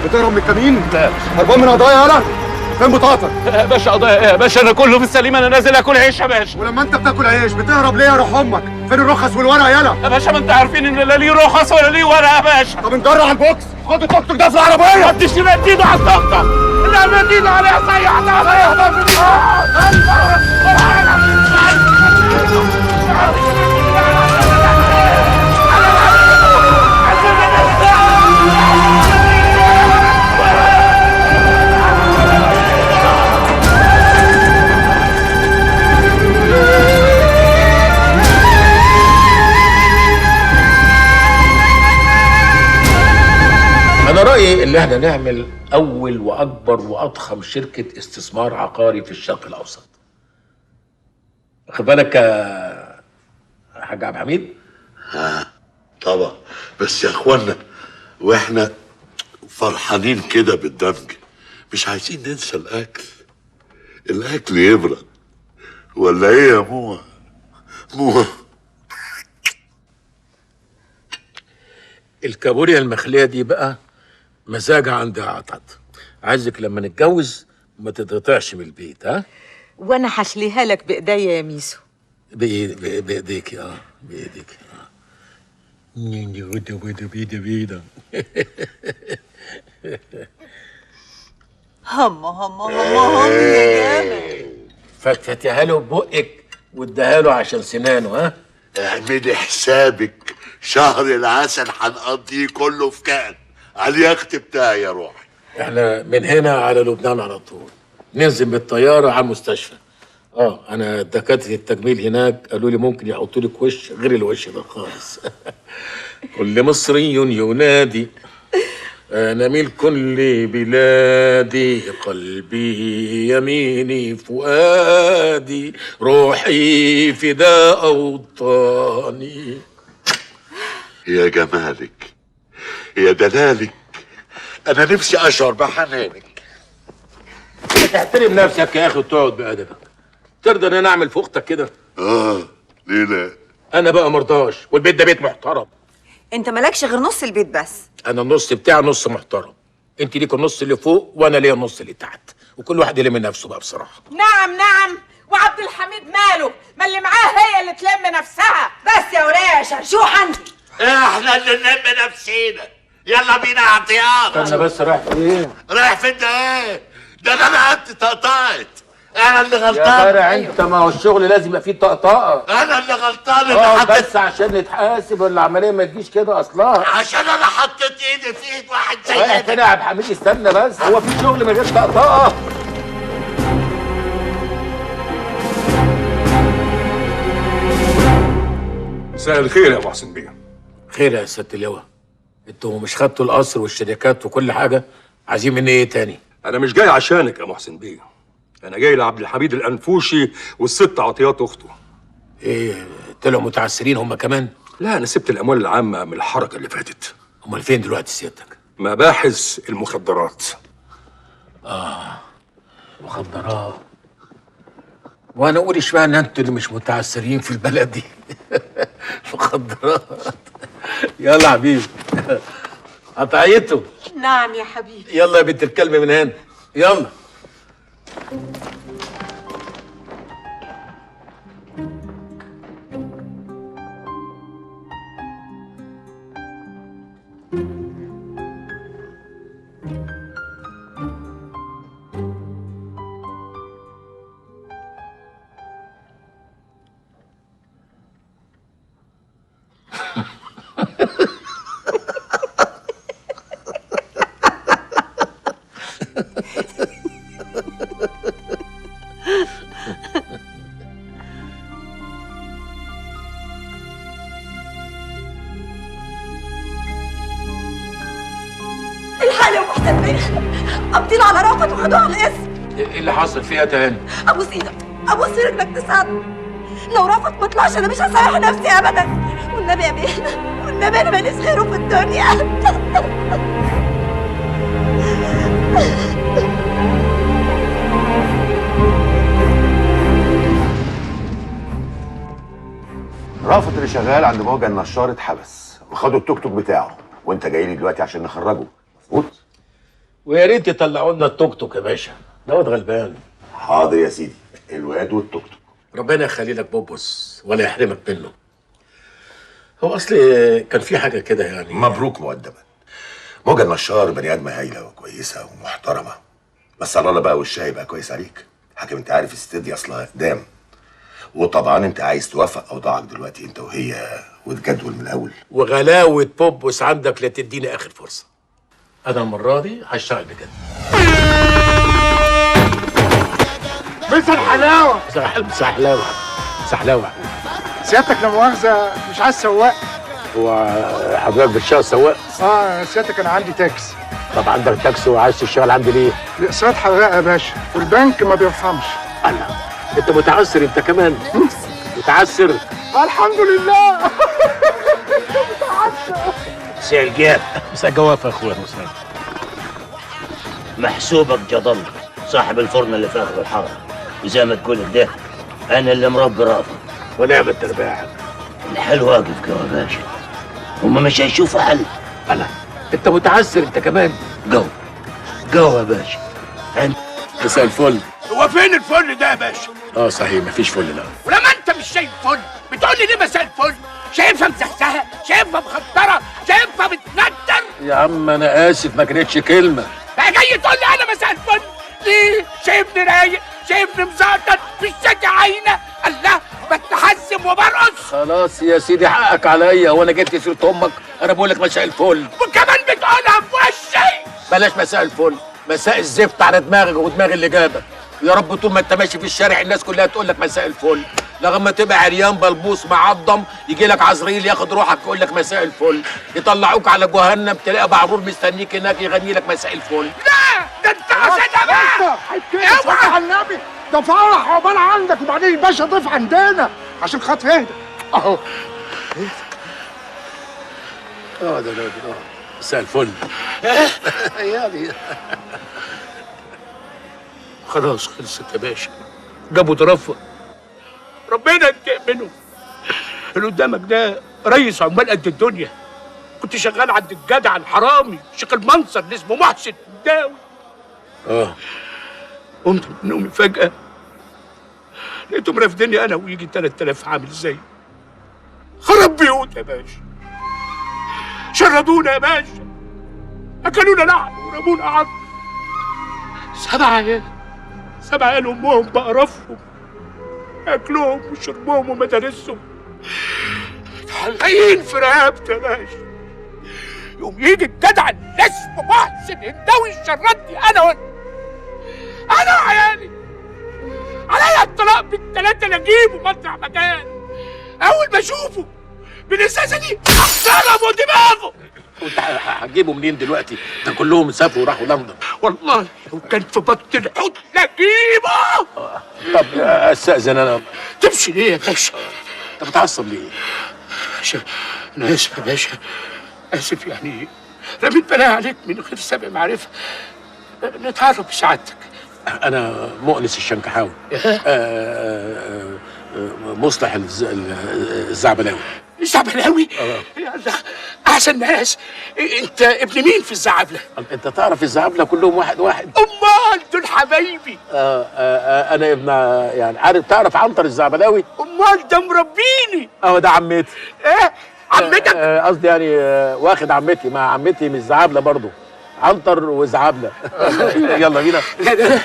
بتهرب من الكمين؟ لا. هربان من قضايا؟ يالا فين بطاقتك؟ يا باشا قضايا ايه يا باشا؟ انا كله في السليم، انا نازل اكل عيش يا باشا. ولما انت بتاكل عيش بتهرب ليه يا روح امك؟ فين الرخص والورق يالا؟ يا باشا ما انت عارفين ان لا ليه رخص ولا ليه ورق يا باشا. طب انجر على البوكس، خد التوك توك ده في العربية. ما تديش مد ايده على التوك توك، لا مد ايده عليها. صيح أنا رأيي إن إحنا نعمل أول وأكبر وأضخم شركة استثمار عقاري في الشرق الأوسط. واخد بالك يا حاج عبد الحميد؟ طبعا، بس يا إخوانا وإحنا فرحانين كده بالدمج مش عايزين ننسى الأكل. الأكل يبرد ولا إيه يا مو؟ مو الكابوريا المخلية دي بقى مزاجها عندها عطط. عايزك لما نتجوز ما تتقطعش من البيت. ها؟ وانا هشليها لك بايديا يا ميسو. بايديك. بايديك. بيدا. هم هم هم هم يا جامد. فتفتيها له ببقك واديها له عشان سنانه. ها؟ اعملي حسابك، شهر العسل هنقضيه كله في كان على اليخت بتاعي يا روحي. احنا من هنا على لبنان على طول، ننزل بالطيارة على المستشفى. انا دكاترة التجميل هناك قالوا لي ممكن يحطوا لك وش غير الوش ده خالص. كل مصري ينادي انا ملك لبلادي، قلبي يميني فؤادي، روحي فداء اوطاني. يا جمالك يا دلالك، انا نفسي اشعر بحنانك. تحترم نفسك يا اخي وتقعد بادبك. ترضى ان انا اعمل في اختك كده؟ ليه لا؟ انا بقى مرضاش، والبيت ده بيت محترم. انت مالكش غير نص البيت بس. انا النص بتاعي نص محترم، انت ليك النص اللي فوق وانا ليا النص اللي تحت، وكل واحد يلم نفسه بقى بصراحة. نعم نعم، وعبد الحميد ماله؟ ما اللي معاه هي اللي تلم نفسها. بس يا ولاية يا شرشوحه انت. احنا اللي نلم نفسينا. يلا بينا يا عطيان. استنى بس، رايح فين؟ رايح فين ده ايه؟ ده انا رقبتي طقطقت. انا اللي غلطان يا جدع انت. ما هو الشغل لازم يبقى فيه طقطقة. انا اللي غلطان اللي حطيت، بس عشان نتحاسب ولا العملية ما تجيش كده اصلها. عشان انا حطيت ايدي في ايد واحد زي رايح فين يا عبد الحميد؟ استنى بس، هو في شغل من غير طقطقة؟ مساء الخير يا ابو حسن بيه. خير يا سيادة اللواء. انتوا مش خدتوا القصر والشركات وكل حاجة؟ عايزين مني ايه تاني؟ انا مش جاي عشانك يا محسن بيه، انا جاي لعبد الحميد الانفوشي والست عطيات اخته. ايه طلعوا متعسرين هم كمان؟ لا، انا سبت الاموال العامة من الحركة اللي فاتت. امال فين دلوقتي سيادتك؟ مباحث المخدرات. مخدرات. وانا اقول اشمعنى انتوا اللي مش متعسرين في البلد دي؟ مخدرات. يلا حبيبي قطعيته. نعم يا حبيبي. يلا يا بنت الكلب من هنا، يلا. علي ومحسن بيه قابضين على رأفت وخدوه على الاسم. ايه اللي حصل فيها تهاني؟ ابوس ايدك، ابوس رجلك تساعدني. لو رأفت ما طلعش انا مش هسامح نفسي ابدا. والنبي يا بيه، والنبي انا ماليش غيره في الدنيا. رأفت اللي شغال عند موجة النشار اتحبس وخدوا التوك توك بتاعه، وانت جاي لي دلوقتي عشان نخرجه، مظبوط؟ ويا ريت يطلعوا لنا التوك توك يا باشا، ده واد غلبان. حاضر يا سيدي، الواد والتوك توك. ربنا يخلي لك بوبوس ولا يحرمك منه. هو اصل كان في حاجة كده يعني. مبروك مقدما. موجة النشار بني ادمه هايلة وكويسة ومحترمه، بس على الله بقى وشها يبقى كويس عليك. حاكم انت عارف الست دي اصلها اقدام، وطبعا انت عايز توافق اوضاعك دلوقتي انت وهي وتجدول من الاول. وغلاوه بوبوس عندك لا تديني اخر فرصة. انا المرة دي هشتغل بجد. مسا الحلاوة. مسا حلاوة. مسا حلاوة. سيادتك لا مؤاخذة مش عايز سواق. هو حضرتك بتشتغل سواق؟ اه سيادتك انا عندي تاكسي. طب عندك تاكسي وعايز تشتغل عندي ليه؟ الاقساط حراقه يا باشا، والبنك ما بيرحمش. الله، انت متعسر انت كمان. متعسر. الحمد لله. متعسر. مساء الجاب. مساء الجوافه يا اخويا. مساء. محسوبك جدل صاحب الفرن اللي في اخر الحارة، وزي ما تقول ده انا اللي مربي رأفت. ونعم التربية. الحل واقف يا باشا، هما مش هيشوفوا حل. الله، انت متعسر انت كمان. جو جو يا باشا. مساء الفل. هو فين الفل ده يا باشا؟ اه صحيح مفيش فل. لا ولما انت مش شايف فل بتقول لي ليه مساء الفل؟ شايفها مزحزحه، شايفها مخطره، شايفها بتندر. يا عم انا اسف ما كانتش كلمة. بقى جاي تقول لي انا مساء الفل ليه؟ شايفني رايق، شايفني مزقطط، في الشكا عينه. الله، بتحزم وبرقص. خلاص يا سيدي حقك عليا، وانا جبت سيره امك؟ انا بقول لك مساء الفل وكمان بتقولها في وشي. بلاش مساء الفل، مساء الزفت على دماغك ودماغ اللي جابك. يا رب طول ما انت ماشي في الشارع الناس كلها تقول لك مساء الفل، لغاية ما تبقى عريان بلبوس معضم يجي لك عزريل ياخد روحك يقول لك مساء الفل، يطلعوك على جهنم تلاقي بعرور مستنيك هناك يغني لك مساء الفل. لا ده انت قصدها بقى. اوعى على النبي، ده فرح عقبال عندك، وبعدين الباشا ضيف عندنا عشان خاطر اهدى اهو. اه ده ده مساء الفل. يعني خلاص خلصت يا باشا، جابوا ضرفه. ربنا ينتقم منه. اللي قدامك ده ريس عمال قد الدنيا. كنت شغال عند الجدع الحرامي شيخ المنصر اللي اسمه محسن داوي. اه قمت من نومي فجأة لقيتهم رافديني انا ويجي 3000 عامل زي خرب بيوت يا باشا. شردونا يا باشا، اكلونا لحم ورمونا عظم. 7 عيال، 7 عيال امهم بقرفهم، اكلهم وشربهم ومدارسهم متعلقين في رقبتي يا باشا. يقوم يجي الجدع اللي اسمه محسن هنداوي يشردني انا وانت، انا وعيالي. عليا الطلاق بالثلاثة لا اجيبه مطرح مكان. اول ما اشوفه بالازازه دي اضربه دماغه. وانت هتجيبه منين دلوقتي؟ ده كلهم سافروا وراحوا لندن. والله لو كان في بطن الحوت لا اجيبه. طب استاذن انا. تمشي ليه يا باشا؟ انت بتعصب ليه؟ باشا انا اسف يا باشا، اسف يعني رميت بلاها عليك من غير سابق معرفة. نتعرف بسعادتك. انا مؤنس الشنكحاوي. مصلح الزعبلاوي. الزعبلاوي؟ يا احسن ناس. انت ابن مين في الزعبله؟ انت تعرف الزعبله كلهم واحد واحد. امال دول حبايبي. انا ابن يعني عارف، تعرف عنتر الزعبلاوي؟ امال ده مربيني. اهو ده عمتي. ايه عمتك؟ قصدي يعني واخد عمتي، مع عمتي مش زعبله برضه، عنتر وزعبله. يلا بينا. لا لا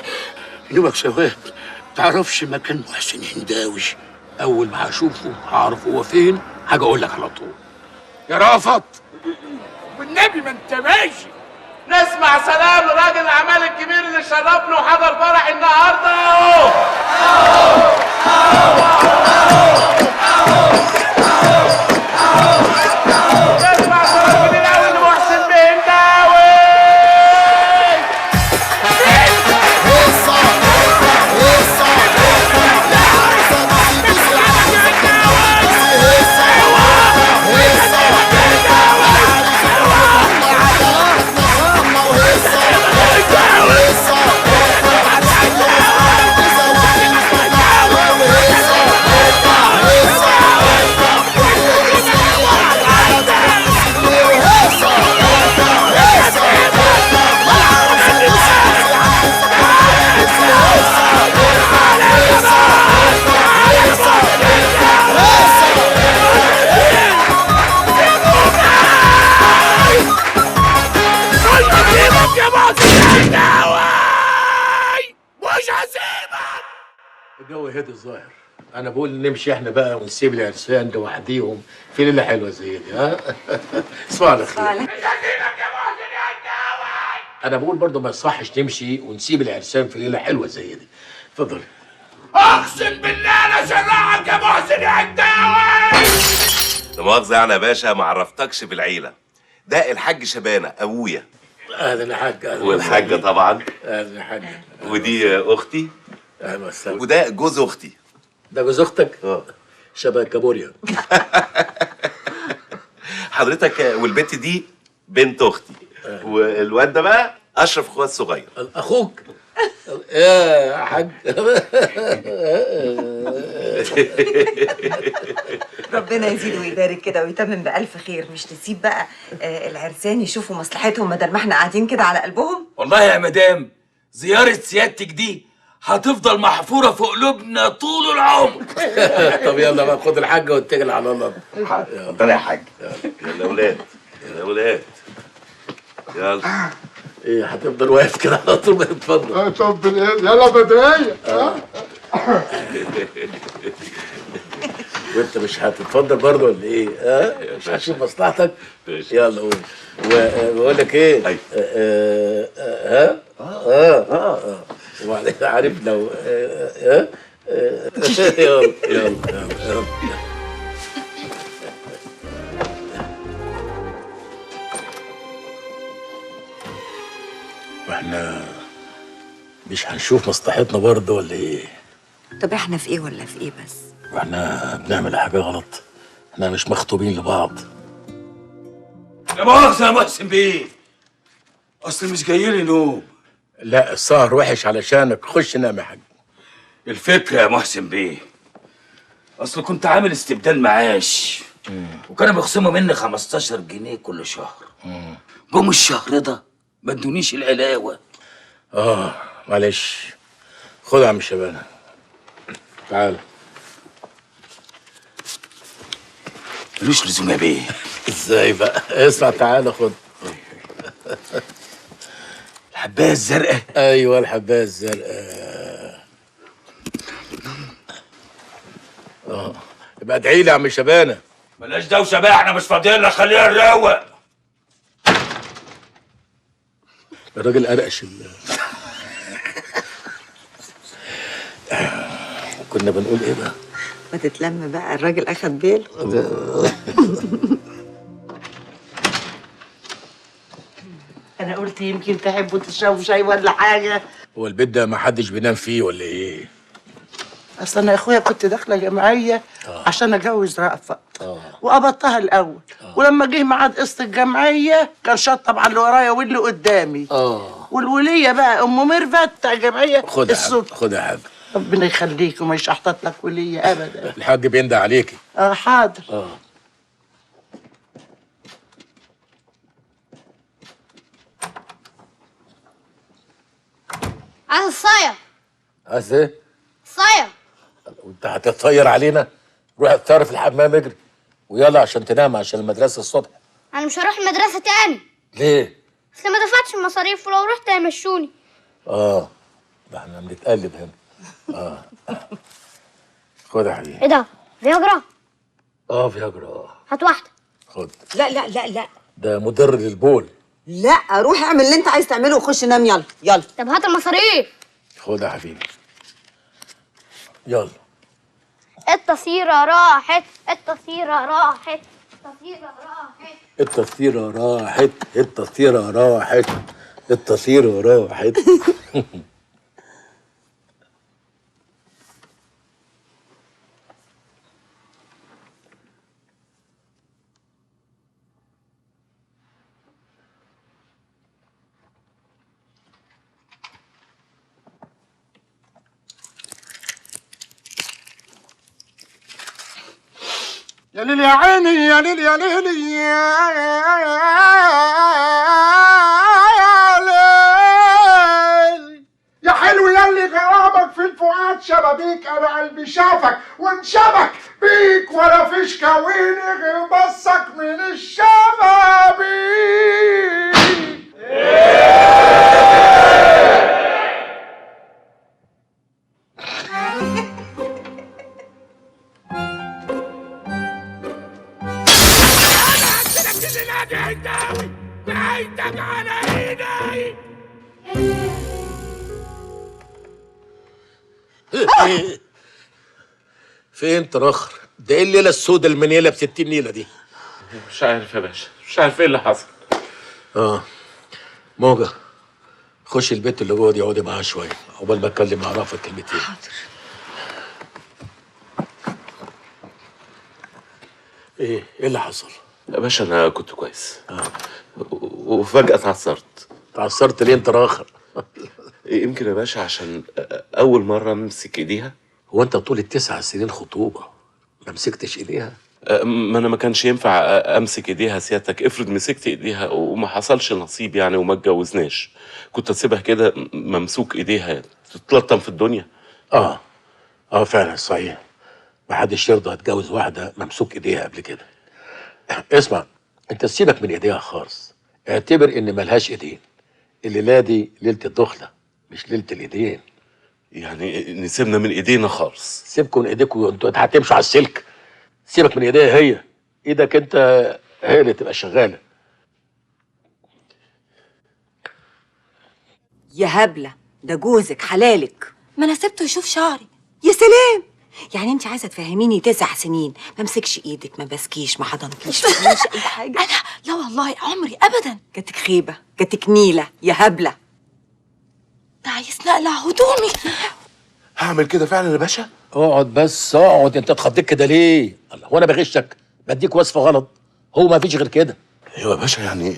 نوبك ثواب. تعرفش مكان محسن هنداوي؟ اول ما هشوفه هعرف هو فين، هاجي اقول لك على طول. يا رأفت والنبي ما انت ماشي. نسمع سلام لراجل الاعمال الكبير اللي شرفنا وحضر فرح النهارده. اهو اهو اهو اهو. نسمع سلام كبير قوي لمحسن بهنداوي. الجو هدي الظاهر. انا بقول نمشي احنا بقى ونسيب العرسان لوحديهم في ليلة حلوة زي دي. ها صباح الخير. انا بقول برضه ما يصحش نمشي ونسيب العرسان في ليلة حلوة زي دي. اتفضل. اقسم بالله انا شرعك يا محسن يا عداوي. لا مؤاخذة يعني يا باشا، ما عرفتكش بالعيلة. ده الحاج شبانه ابويا. اهلا يا حاج. والحاجة طبعا. اهلا يا حاج. ودي اختي. اهلا وسهلا. وده جوز اختي. ده جوز اختك؟ اه، شبه كابوريا. حضرتك والبت دي بنت اختي. والواد ده بقى اشرف اخويا الصغير. اخوك؟ يا حاج. ربنا يزيد ويبارك كده ويتمم بألف خير. مش تسيب بقى العرسان يشوفوا مصلحتهم بدل ما احنا قاعدين كده على قلبهم. والله يا مدام زيارة سيادتك دي هتفضل محفورة في قلوبنا طول العمر. طب يلا بقى خد الحاجة واتكل على الله. اتفضل يا حاج. يلا يا ولاد، يلا يا ولاد، يلا. ايه هتفضل واقف كده على طول؟ ما اتفضل. طب يلا بدرية. وانت مش هتتفضل برضه ولا ايه؟ ها؟ مش هتشوف مصلحتك؟ يلا قول. وبقول لك ايه؟ ها؟ اه وبعدين عارف لو ها؟ يلا يلا يلا. واحنا مش هنشوف مصلحتنا برضه ولا ايه؟ طب احنا في ايه ولا في ايه بس؟ واحنا بنعمل حاجة غلط؟ احنا مش مخطوبين لبعض. لا مؤاخذة يا محسن بيه، اصل مش جاي لي نوم. لا السهر وحش علشانك، خش نام يا حاج. الفكرة يا محسن بيه، اصل كنت عامل استبدال معاش وكانوا بيخصموا مني 15 جنيه كل شهر. جم الشهر ده ما ادونيش العلاوة. اه معلش، خد يا عم شبانة. تعال. ملوش لزوم يا بيه. ازاي بقى؟ اسمع تعالى خد. الحبايه الزرقاء. ايوه الحبايه الزرقاء. اه يبقى ادعي لي يا عم شبانه. بلاش دوشه بقى، احنا مش فاضيين لك، خلينا نروق. الراجل قرقش. كنا بنقول ايه بقى؟ ما تتلم بقى، الراجل اخد باله. انا قلت يمكن تحبوا تشربوا شاي ولا حاجة. هو البيت ده ما حدش بينام فيه ولا ايه؟ اصل انا يا اخويا كنت داخله جمعية عشان اجوز رأفت وقبضتها الاول، ولما جه ميعاد قسط الجمعية كان شطب على اللي ورايا واللي قدامي. والوليه بقى ام ميرفت بتاع الجمعية. خد يا حاج، خد يا حاج. ربنا يخليك وما يشحطط لك وليه ابدا. الحاج بيندى عليكي. حاضر. عايز الصاية. عايز ايه؟ الصاية. وانت هتطير علينا؟ روح اتصرف في الحمام اجري، ويلا عشان تنام عشان المدرسة الصبح. أنا مش هروح المدرسة تاني. ليه؟ أصل ما دفعتش المصاريف ولو رحت هيمشوني. ده احنا بنتقلب هنا. خد يا حبيبي. ايه ده؟ فياجرا؟ فياجرا. هات واحدة. خد. لا لا لا لا، ده مضر للبول. لا روح اعمل اللي انت عايز تعمله وخش نام. يلا يلا. طب هات المصاريف. خد يا حبيبي. يلا. التصيرة راحت، التصيرة راحت، التصيرة راحت، التصيرة راحت، التصيرة راحت، التصيرة راحت. يا ليل يا عيني، يا ليل يا ليل يا ليل يا حلو يا اللي غرامك في الفؤاد شبابيك، انا قلبي شافك وانشبك بيك ولا فيش كويني غير بصك من الشبابيك. على ايدي. فين ترخر؟ ده ايه الليلة السوداء المنيله ب 60 نيله دي؟ مش عارف يا باشا، مش عارف ايه اللي حصل. موجه، خش البيت اللي جوه دي اقعدي معاها شوية عقبال ما اتكلم مع رأفت كلمتين. حاضر. ايه اللي حصل؟ يا باشا انا كنت كويس. وفجأة اتعثرت. اتعثرت ليه انت راخر؟ يمكن يا باشا عشان أول مرة أمسك إيديها. هو أنت طول ال9 سنين خطوبة ما مسكتش إيديها؟ ما أنا ما كانش ينفع أمسك إيديها سيادتك، افرض مسكت إيديها وما حصلش نصيب يعني وما اتجوزناش، كنت أسيبها كده ممسوك إيديها تتلطم في الدنيا. فعلا صحيح، ما حدش يرضى يتجوز واحدة ممسوك إيديها قبل كده. اسمع، أنت سيبك من إيديها خالص، اعتبر إن ملهاش إيدين. الليلة دي ليلة الدخلة مش ليلة الإيدين. يعني نسيبنا من ايدينا خالص؟ سيبكم من ايديكم، انتوا هتمشوا على السلك. سيبك من ايديها هي، ايدك انت هي اللي تبقى شغالة. يا هبلة، ده جوزك حلالك. ما انا سبته يشوف شعري. يا سلام، يعني انت عايزه تفهميني 9 سنين ما مسكش ايدك، ما بسكيش، ما حضنكيش، ما عملش اي حاجة؟ انا لا والله عمري ابدا. جاتك خيبه، جاتك نيله يا هبلة. ده عايزني اقلع هدومي. هعمل كده فعلا يا باشا؟ اقعد بس اقعد، انت اتخضيت كده ليه؟ الله، هو انا بغشك؟ بديك وصفه غلط؟ هو ما فيش غير كده. ايوه يا باشا، يعني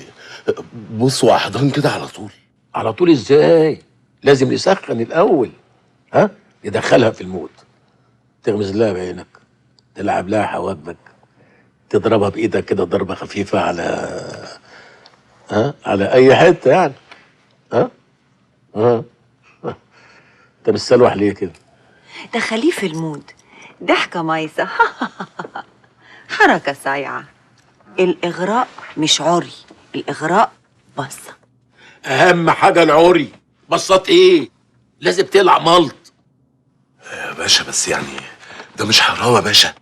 بص واحضان كده على طول. على طول ازاي؟ لازم نسخن الاول، ها؟ ندخلها في ال mood. تغمز لها بعينك، تلعب لها حواجبك، تضربها بايدك كده ضربه خفيفة على ها، على اي حتة يعني. ها؟ ها؟ انت مستلوح ليه كده؟ دخليه في ال mood، ضحكه مايسه، حركة صايعه. الاغراء مش عري، الاغراء بصة. اهم حاجة العري، بصات ايه؟ لازم تقلع ملط يا باشا. بس يعني ده مش حرام يا باشا؟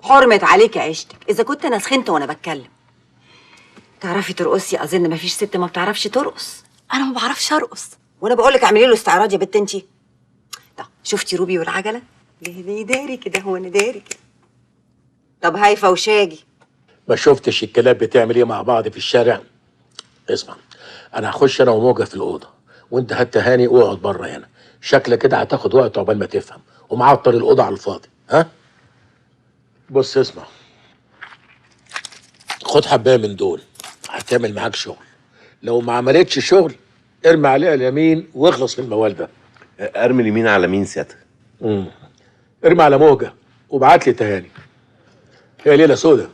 حرمت عليك عيشتك اذا كنت انا سخنت وانا بتكلم. تعرفي ترقصي؟ اظن مفيش ست ما بتعرفش ترقص. انا ما بعرفش ارقص. وانا بقول لك اعملي له استعراض يا بنت انتي. طب شفتي روبي والعجلة؟ ليه داري كده، هو انا داري كده. طب هايفة وشاجي، ما شفتش الكلاب بتعمل ايه مع بعض في الشارع؟ اسمع، انا هخش انا وموجه في الاوضة، وانت هات هاني واقعد بره هنا. شكلك كده هتاخد وقت عقبال ما تفهم، ومعطل الاوضة على الفاضي. ها؟ بص اسمع، خد حبايه من دول هتعمل معاك شغل. لو ما عملتش شغل ارمي عليها اليمين واخلص من الموال ده. ارمي اليمين على مين سيادتك؟ ارمي على موجه وابعت لي تهاني. هي ليلة سودة.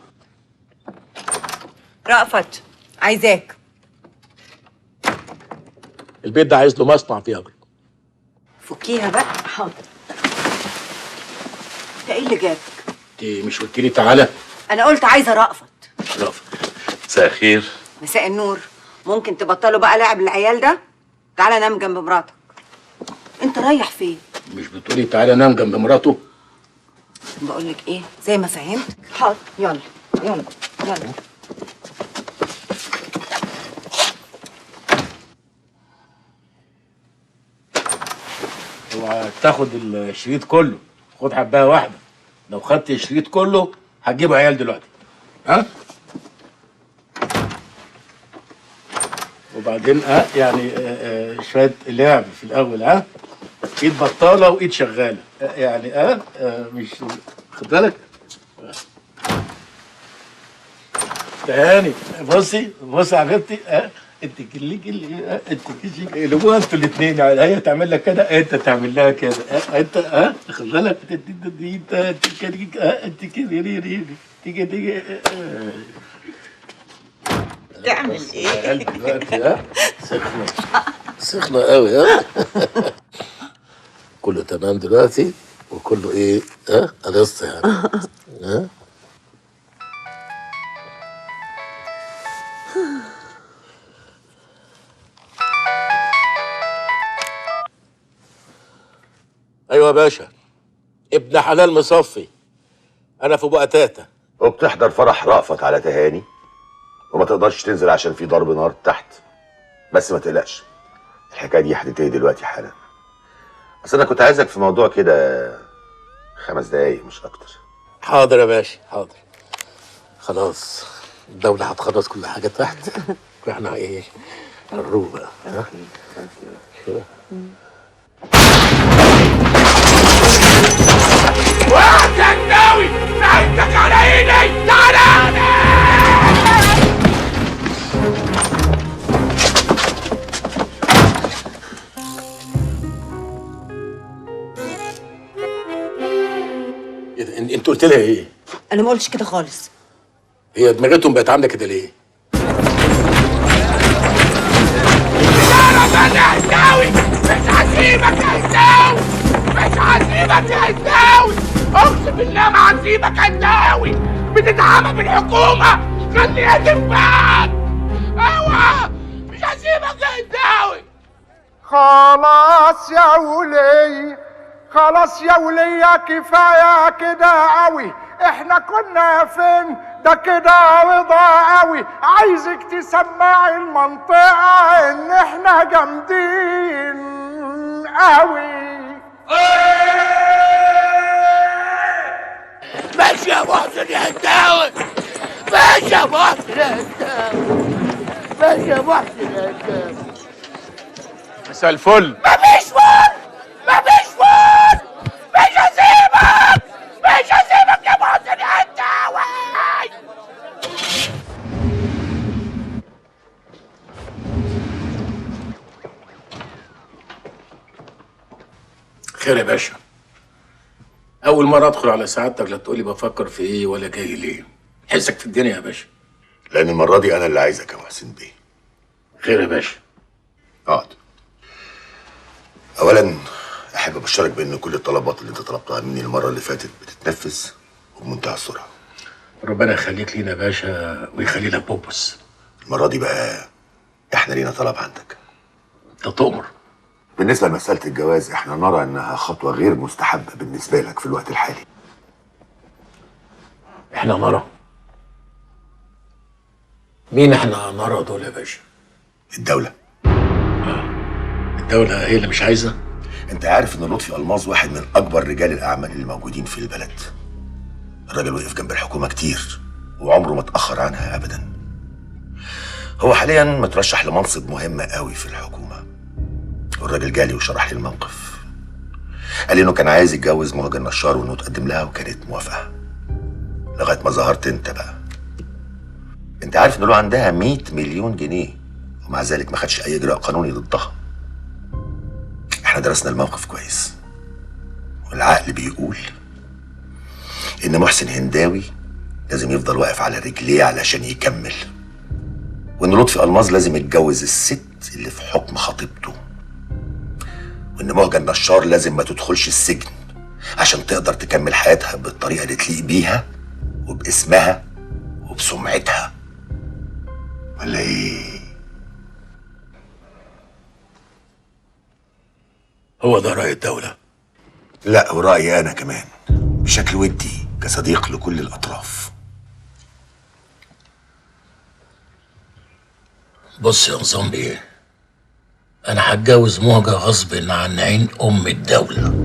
رأفت عايزاك. البيت ده عايز له مصنع فيه اجر. فكيها بقى. حاضر. انت ايه اللي جابك؟ انت مش قلت لي تعالى؟ انا قلت عايزه رأفت. رأفت. مساء الخير. مساء النور. ممكن تبطلوا بقى لعب العيال ده؟ تعالى نام جنب مراتك. انت رايح فين؟ مش بتقولي تعالى نام جنب مراته؟ بقول لك ايه، زي ما فهمتك. حاضر، يلا يلا يلا. اوعى تاخد الشريط كله، خد حبايه واحدة. لو خدت الشريط كله هتجيبوا عيال دلوقتي. ها؟ وبعدين يعني شوية لعب في الاول. ها؟ ايد بطاله وايد شغالة يعني. مش خد بالك؟ تهاني بصي بصي يا حبيبتي. انت كلي كلي انت كلي قلبوها انتوا الاثنين يعني. هي تعمل لك كده، انت تعمل لها كده. انت خد بالك. انت كده تيجي تيجي تعمل ايه؟ قلبي دلوقتي سخنة سخنة قوي. كله تمام دلوقتي وكله ايه؟ قلصت يعني. ايوه يا باشا، ابن حلال مصفي. انا في بقتاته. وبتحضر فرح رأفت على تهاني؟ وما تقدرش تنزل عشان في ضرب نار تحت. بس ما تقلقش، الحكاية دي هتنتهي دلوقتي حالا. بس انا كنت عايزك في موضوع كده 5 دقايق مش اكتر. حاضر يا باشا حاضر. خلاص الدولة هتخلص كل حاجة تحت واحنا ايه هنروح بقى. ها؟ وقت يا هنداوي، نعيتك على ايدي، تعالى. انت قلت لها ايه؟ انا ما قلتش كده خالص. هي دماغتهم بقت عامله كده ليه؟ يا هنداوي مش هسيبك يا هنداوي، مش هسيبك يا هنداوي، اقسم بالله ما هسيبك يا هنداوي، بتتعامى بالحكومة، خليها تنفعك. اوعى، مش هسيبك يا هنداوي. خلاص يا ولي، خلاص يا ولية، كفاية كده قوي، احنا كنا فين؟ ده كده رضا قوي. عايزك تسمعي المنطقة ان احنا جامدين قوي. ماشي يا محسن يا هنداوي، ماشي يا محسن يا هنداوي، ماشي يا محسن يا هنداوي. مساء الفل. مفيش فل، مفيش فل، مش هسيبك، مش هسيبك يا محسن يا هنداوي. خير يا باشا. أول مرة أدخل على سعادتك لا تقولي بفكر في إيه ولا جاي ليه. حسك في الدنيا يا باشا. لأن المرة دي أنا اللي عايزك يا محسن بيه. خير يا باشا. اقعد. أولاً أحب أبشرك بأن كل الطلبات اللي أنت طلبتها مني المرة اللي فاتت بتتنفذ وبمنتهى السرعة. ربنا يخليك لينا يا باشا ويخلي لك بوبس. المرة دي بقى إحنا لينا طلب عندك. أنت تؤمر. بالنسبة لمسألة الجواز إحنا نرى إنها خطوة غير مستحبة بالنسبة لك في الوقت الحالي. إحنا نرى؟ مين إحنا نرى دول يا باشا؟ الدولة. الدولة هي اللي مش عايزة؟ أنت عارف إن لطفي ألماظ واحد من أكبر رجال الأعمال اللي موجودين في البلد. الراجل وقف جنب الحكومة كتير وعمره ما اتأخر عنها أبداً. هو حالياً مترشح لمنصب مهم قوي في الحكومة. والراجل جالي وشرح لي الموقف. قال لي انه كان عايز يتجوز مهاجر نشار وانه اتقدم لها وكانت موافقة. لغاية ما ظهرت انت بقى. انت عارف ان له عندها 100 مليون جنيه ومع ذلك ما خدش اي اجراء قانوني ضدها. احنا درسنا الموقف كويس. والعقل بيقول ان محسن هنداوي لازم يفضل واقف على رجليه علشان يكمل. وان لطفي ألماظ لازم يتجوز الست اللي في حكم خطيبته. وإن مهجة النشار لازم ما تدخلش السجن عشان تقدر تكمل حياتها بالطريقة اللي تليق بيها وباسمها وبسمعتها. ولا إيه؟ هو ده رأي الدولة؟ لا، ورأيي أنا كمان بشكل ودي كصديق لكل الأطراف. بص يا نظام بيه، أنا هتجوز مهجة غصب عن عين أم الدولة.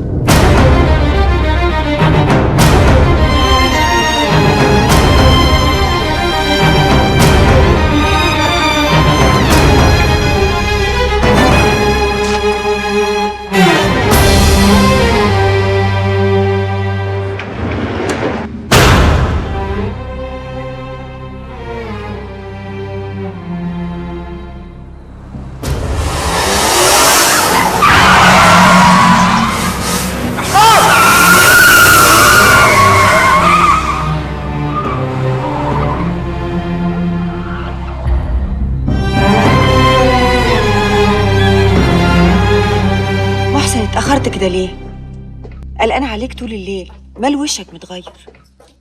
اتأخرت كده ليه؟ قلقان عليك طول الليل، مال وشك متغير؟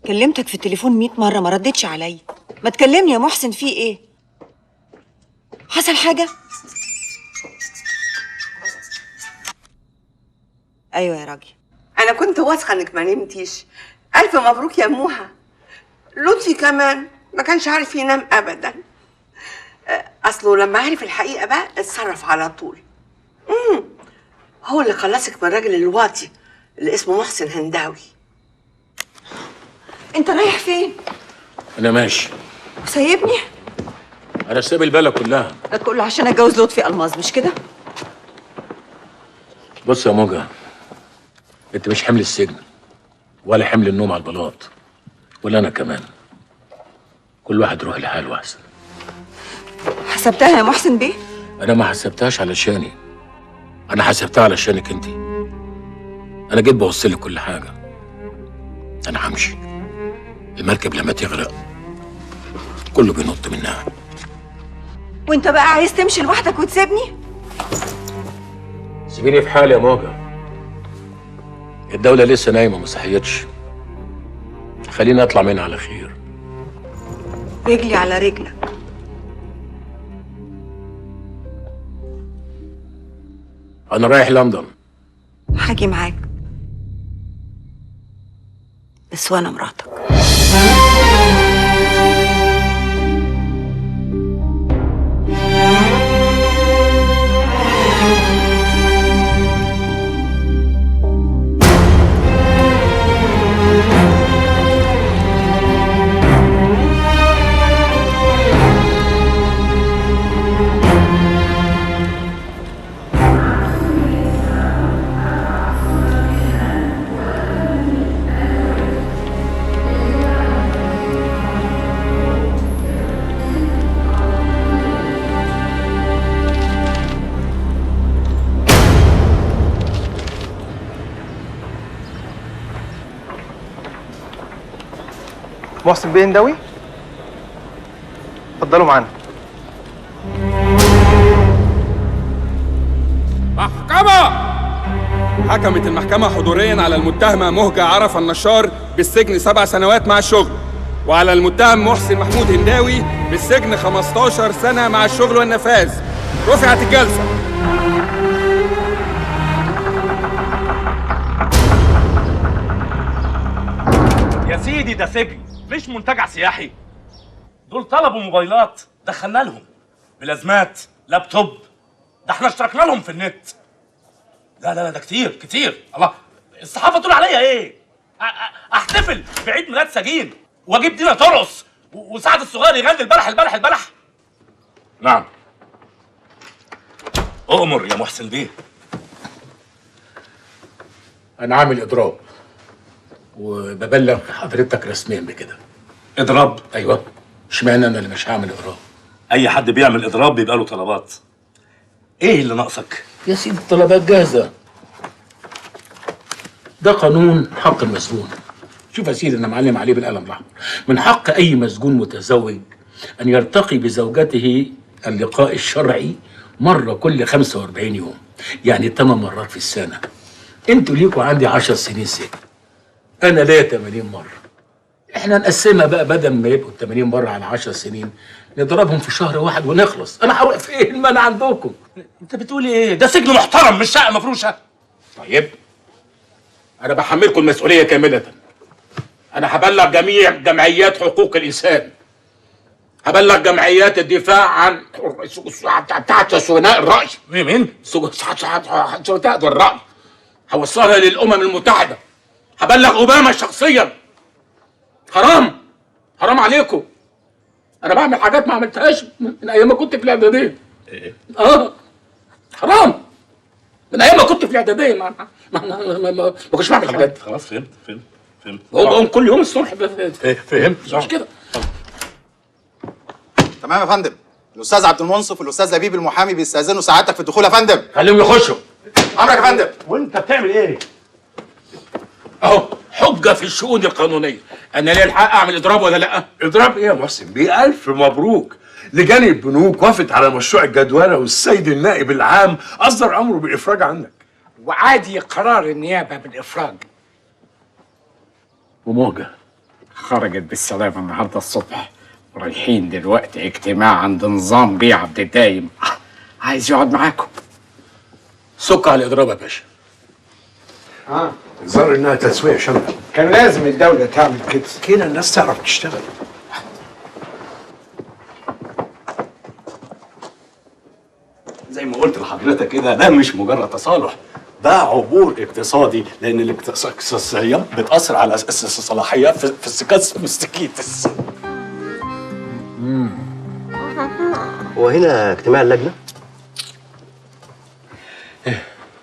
كلمتك في التليفون 100 مرة ما ردتش عليا. ما تكلمني يا محسن، في ايه؟ حصل حاجة؟ ايوه يا راجل. انا كنت واثقة انك ما نمتيش. الف مبروك يا موها. لطفي كمان ما كانش عارف ينام ابدا. اصله لما عرف الحقيقة بقى اتصرف على طول. هو اللي خلصك من الراجل الواطي اللي اسمه محسن هنداوي. انت رايح فين؟ انا ماشي. وسايبني؟ انا سايب البلد كلها. ده كله عشان اتجوز لطفي الماظ مش كده؟ بص يا موجة، انت مش حمل السجن ولا حمل النوم على البلاط ولا انا كمان. كل واحد يروح لحاله احسن. حسبتها يا محسن بيه؟ انا ما حسبتهاش علشاني، انا حسبتها علشانك انت. انا جيت بوصل لك كل حاجة. انا همشي. المركب لما تغرق كله بينط منها. وانت بقى عايز تمشي لوحدك وتسيبني؟ سيبيني في حالي يا موجة. الدولة لسه نايمة ما صحيتش. خليني اطلع منها على خير. رجلي على رجلك. انا رايح لندن. هاجي معاك بس وانا مراتك. محسن بيه هنداوي، اتفضلوا معانا. محكمة! حكمت المحكمة حضوريا على المتهمة مهجة عرفة النشار بالسجن 7 سنوات مع الشغل، وعلى المتهم محسن محمود هنداوي بالسجن 15 سنة مع الشغل والنفاذ. رفعت الجلسة. يا سيدي ده سجن مش منتجع سياحي. دول طلبوا موبايلات دخلنا لهم، بلازمات، لابتوب، ده احنا اشتركنا لهم في النت. لا لا لا ده كتير كتير. الله، الصحافة تقول عليا ايه؟ احتفل بعيد ميلاد سجين واجيب دينا ترقص وسعد الصغير يغني البلح البلح البلح. نعم اؤمر يا محسن بيه. انا عامل اضراب وببلغ حضرتك رسميا بكده. اضراب؟ ايوه. اشمعنى انا اللي مش هعمل اضراب؟ اي حد بيعمل اضراب بيبقى له طلبات. ايه اللي ناقصك؟ يا سيدي الطلبات جاهزة. ده قانون حق المسجون. شوف يا سيدي، انا معلم عليه بالقلم الاحمر. من حق اي مسجون متزوج ان يرتقي بزوجته اللقاء الشرعي مرة كل 45 يوم، يعني 8 مرات في السنة. انتوا ليكوا عندي 10 سنين سجن، انا ليا 80 مرة. احنا نقسمها بقى، بدل ما يبقوا 80 مرة على 10 سنين نضربهم في شهر واحد ونخلص. انا هروح فين ما انا عندكم؟ انت بتقول ايه؟ ده سجن محترم مش شقه مفروشه. طيب انا بحملكم المسؤولية كاملة. انا هبلغ جميع جمعيات حقوق الانسان، هبلغ جمعيات الدفاع عن بتاعت سجناء الراي. مين؟ سجناء الراي. هوصلها للامم المتحدة. هبلغ اوباما شخصيا. حرام، حرام عليكم. انا بعمل حاجات ما عملتهاش من ايام ما كنت في الاعدادية. ايه؟ حرام. من ايام ما كنت في الاعدادية ما ما ما ما, ما كنتش بعمل حاجات. خلاص فهمت فهمت فهمت. بقوم كل يوم الصبح. فهمت. مش كده؟ تمام يا فندم. الاستاذ عبد المنصف والاستاذ لبيب المحامي بيستاذنوا سعادتك في الدخول يا فندم. خليهم يخشوا. امرك يا فندم. وانت بتعمل ايه؟ اهو حجه في الشؤون القانونية. انا ليا الحق اعمل اضراب ولا لا؟ اضراب ايه يا محسن بيه؟ الف مبروك. لجان البنوك وافت على مشروع الجدوله، والسيد النائب العام اصدر امره بالافراج عنك. وعادي قرار النيابة بالافراج. وموجه خرجت بالسلامة النهارده الصبح، ورايحين دلوقتي اجتماع عند نظام بيه عبد الدايم، عايز يقعد معاكم. سك على الاضراب يا باشا. الظاهر انها تسويه شاملة. كان لازم الدولة تعمل كده، كده الناس تعرف تشتغل. زي ما قلت لحضرتك كده، ده مش مجرد تصالح، ده عبور اقتصادي، لان الاقتصاديات بتاثر على الصلاحيات في السكاس مستكيتس. هو هنا اجتماع اللجنة؟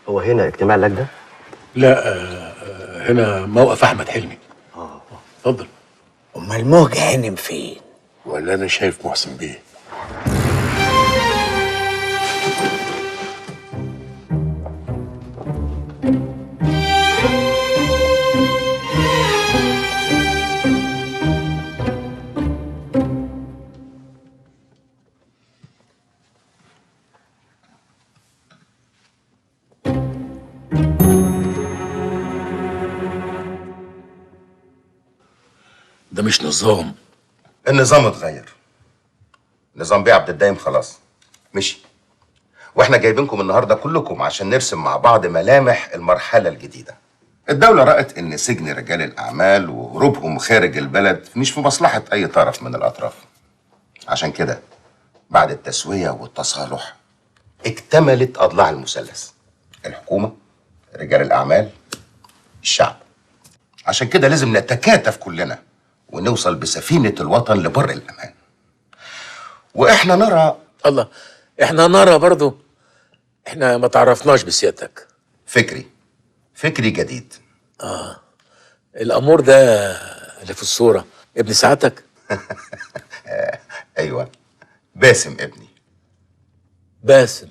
هو هنا اجتماع اللجنة؟ لا، هنا موقف احمد حلمي. اتفضل. امال مهجة هانم فين؟ ولا انا شايف محسن بيه. ده مش نظام. النظام اتغير. نظام بيه عبد الدايم خلاص مشي، واحنا جايبينكم النهارده كلكم عشان نرسم مع بعض ملامح المرحلة الجديدة. الدولة رأت ان سجن رجال الاعمال وهروبهم خارج البلد مش في مصلحة اي طرف من الاطراف. عشان كده بعد التسوية والتصالح اكتملت اضلاع المثلث: الحكومة، رجال الاعمال، الشعب. عشان كده لازم نتكاتف كلنا ونوصل بسفينة الوطن لبر الأمان. وإحنا نرى الله، إحنا نرى برضو. إحنا ما تعرفناش بسيادتك. فكري جديد. الأمور ده اللي في الصورة ابن سعادتك؟ أيوة، باسم ابني. باسم.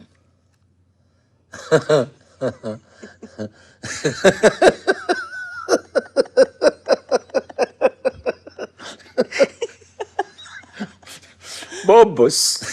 بوبس.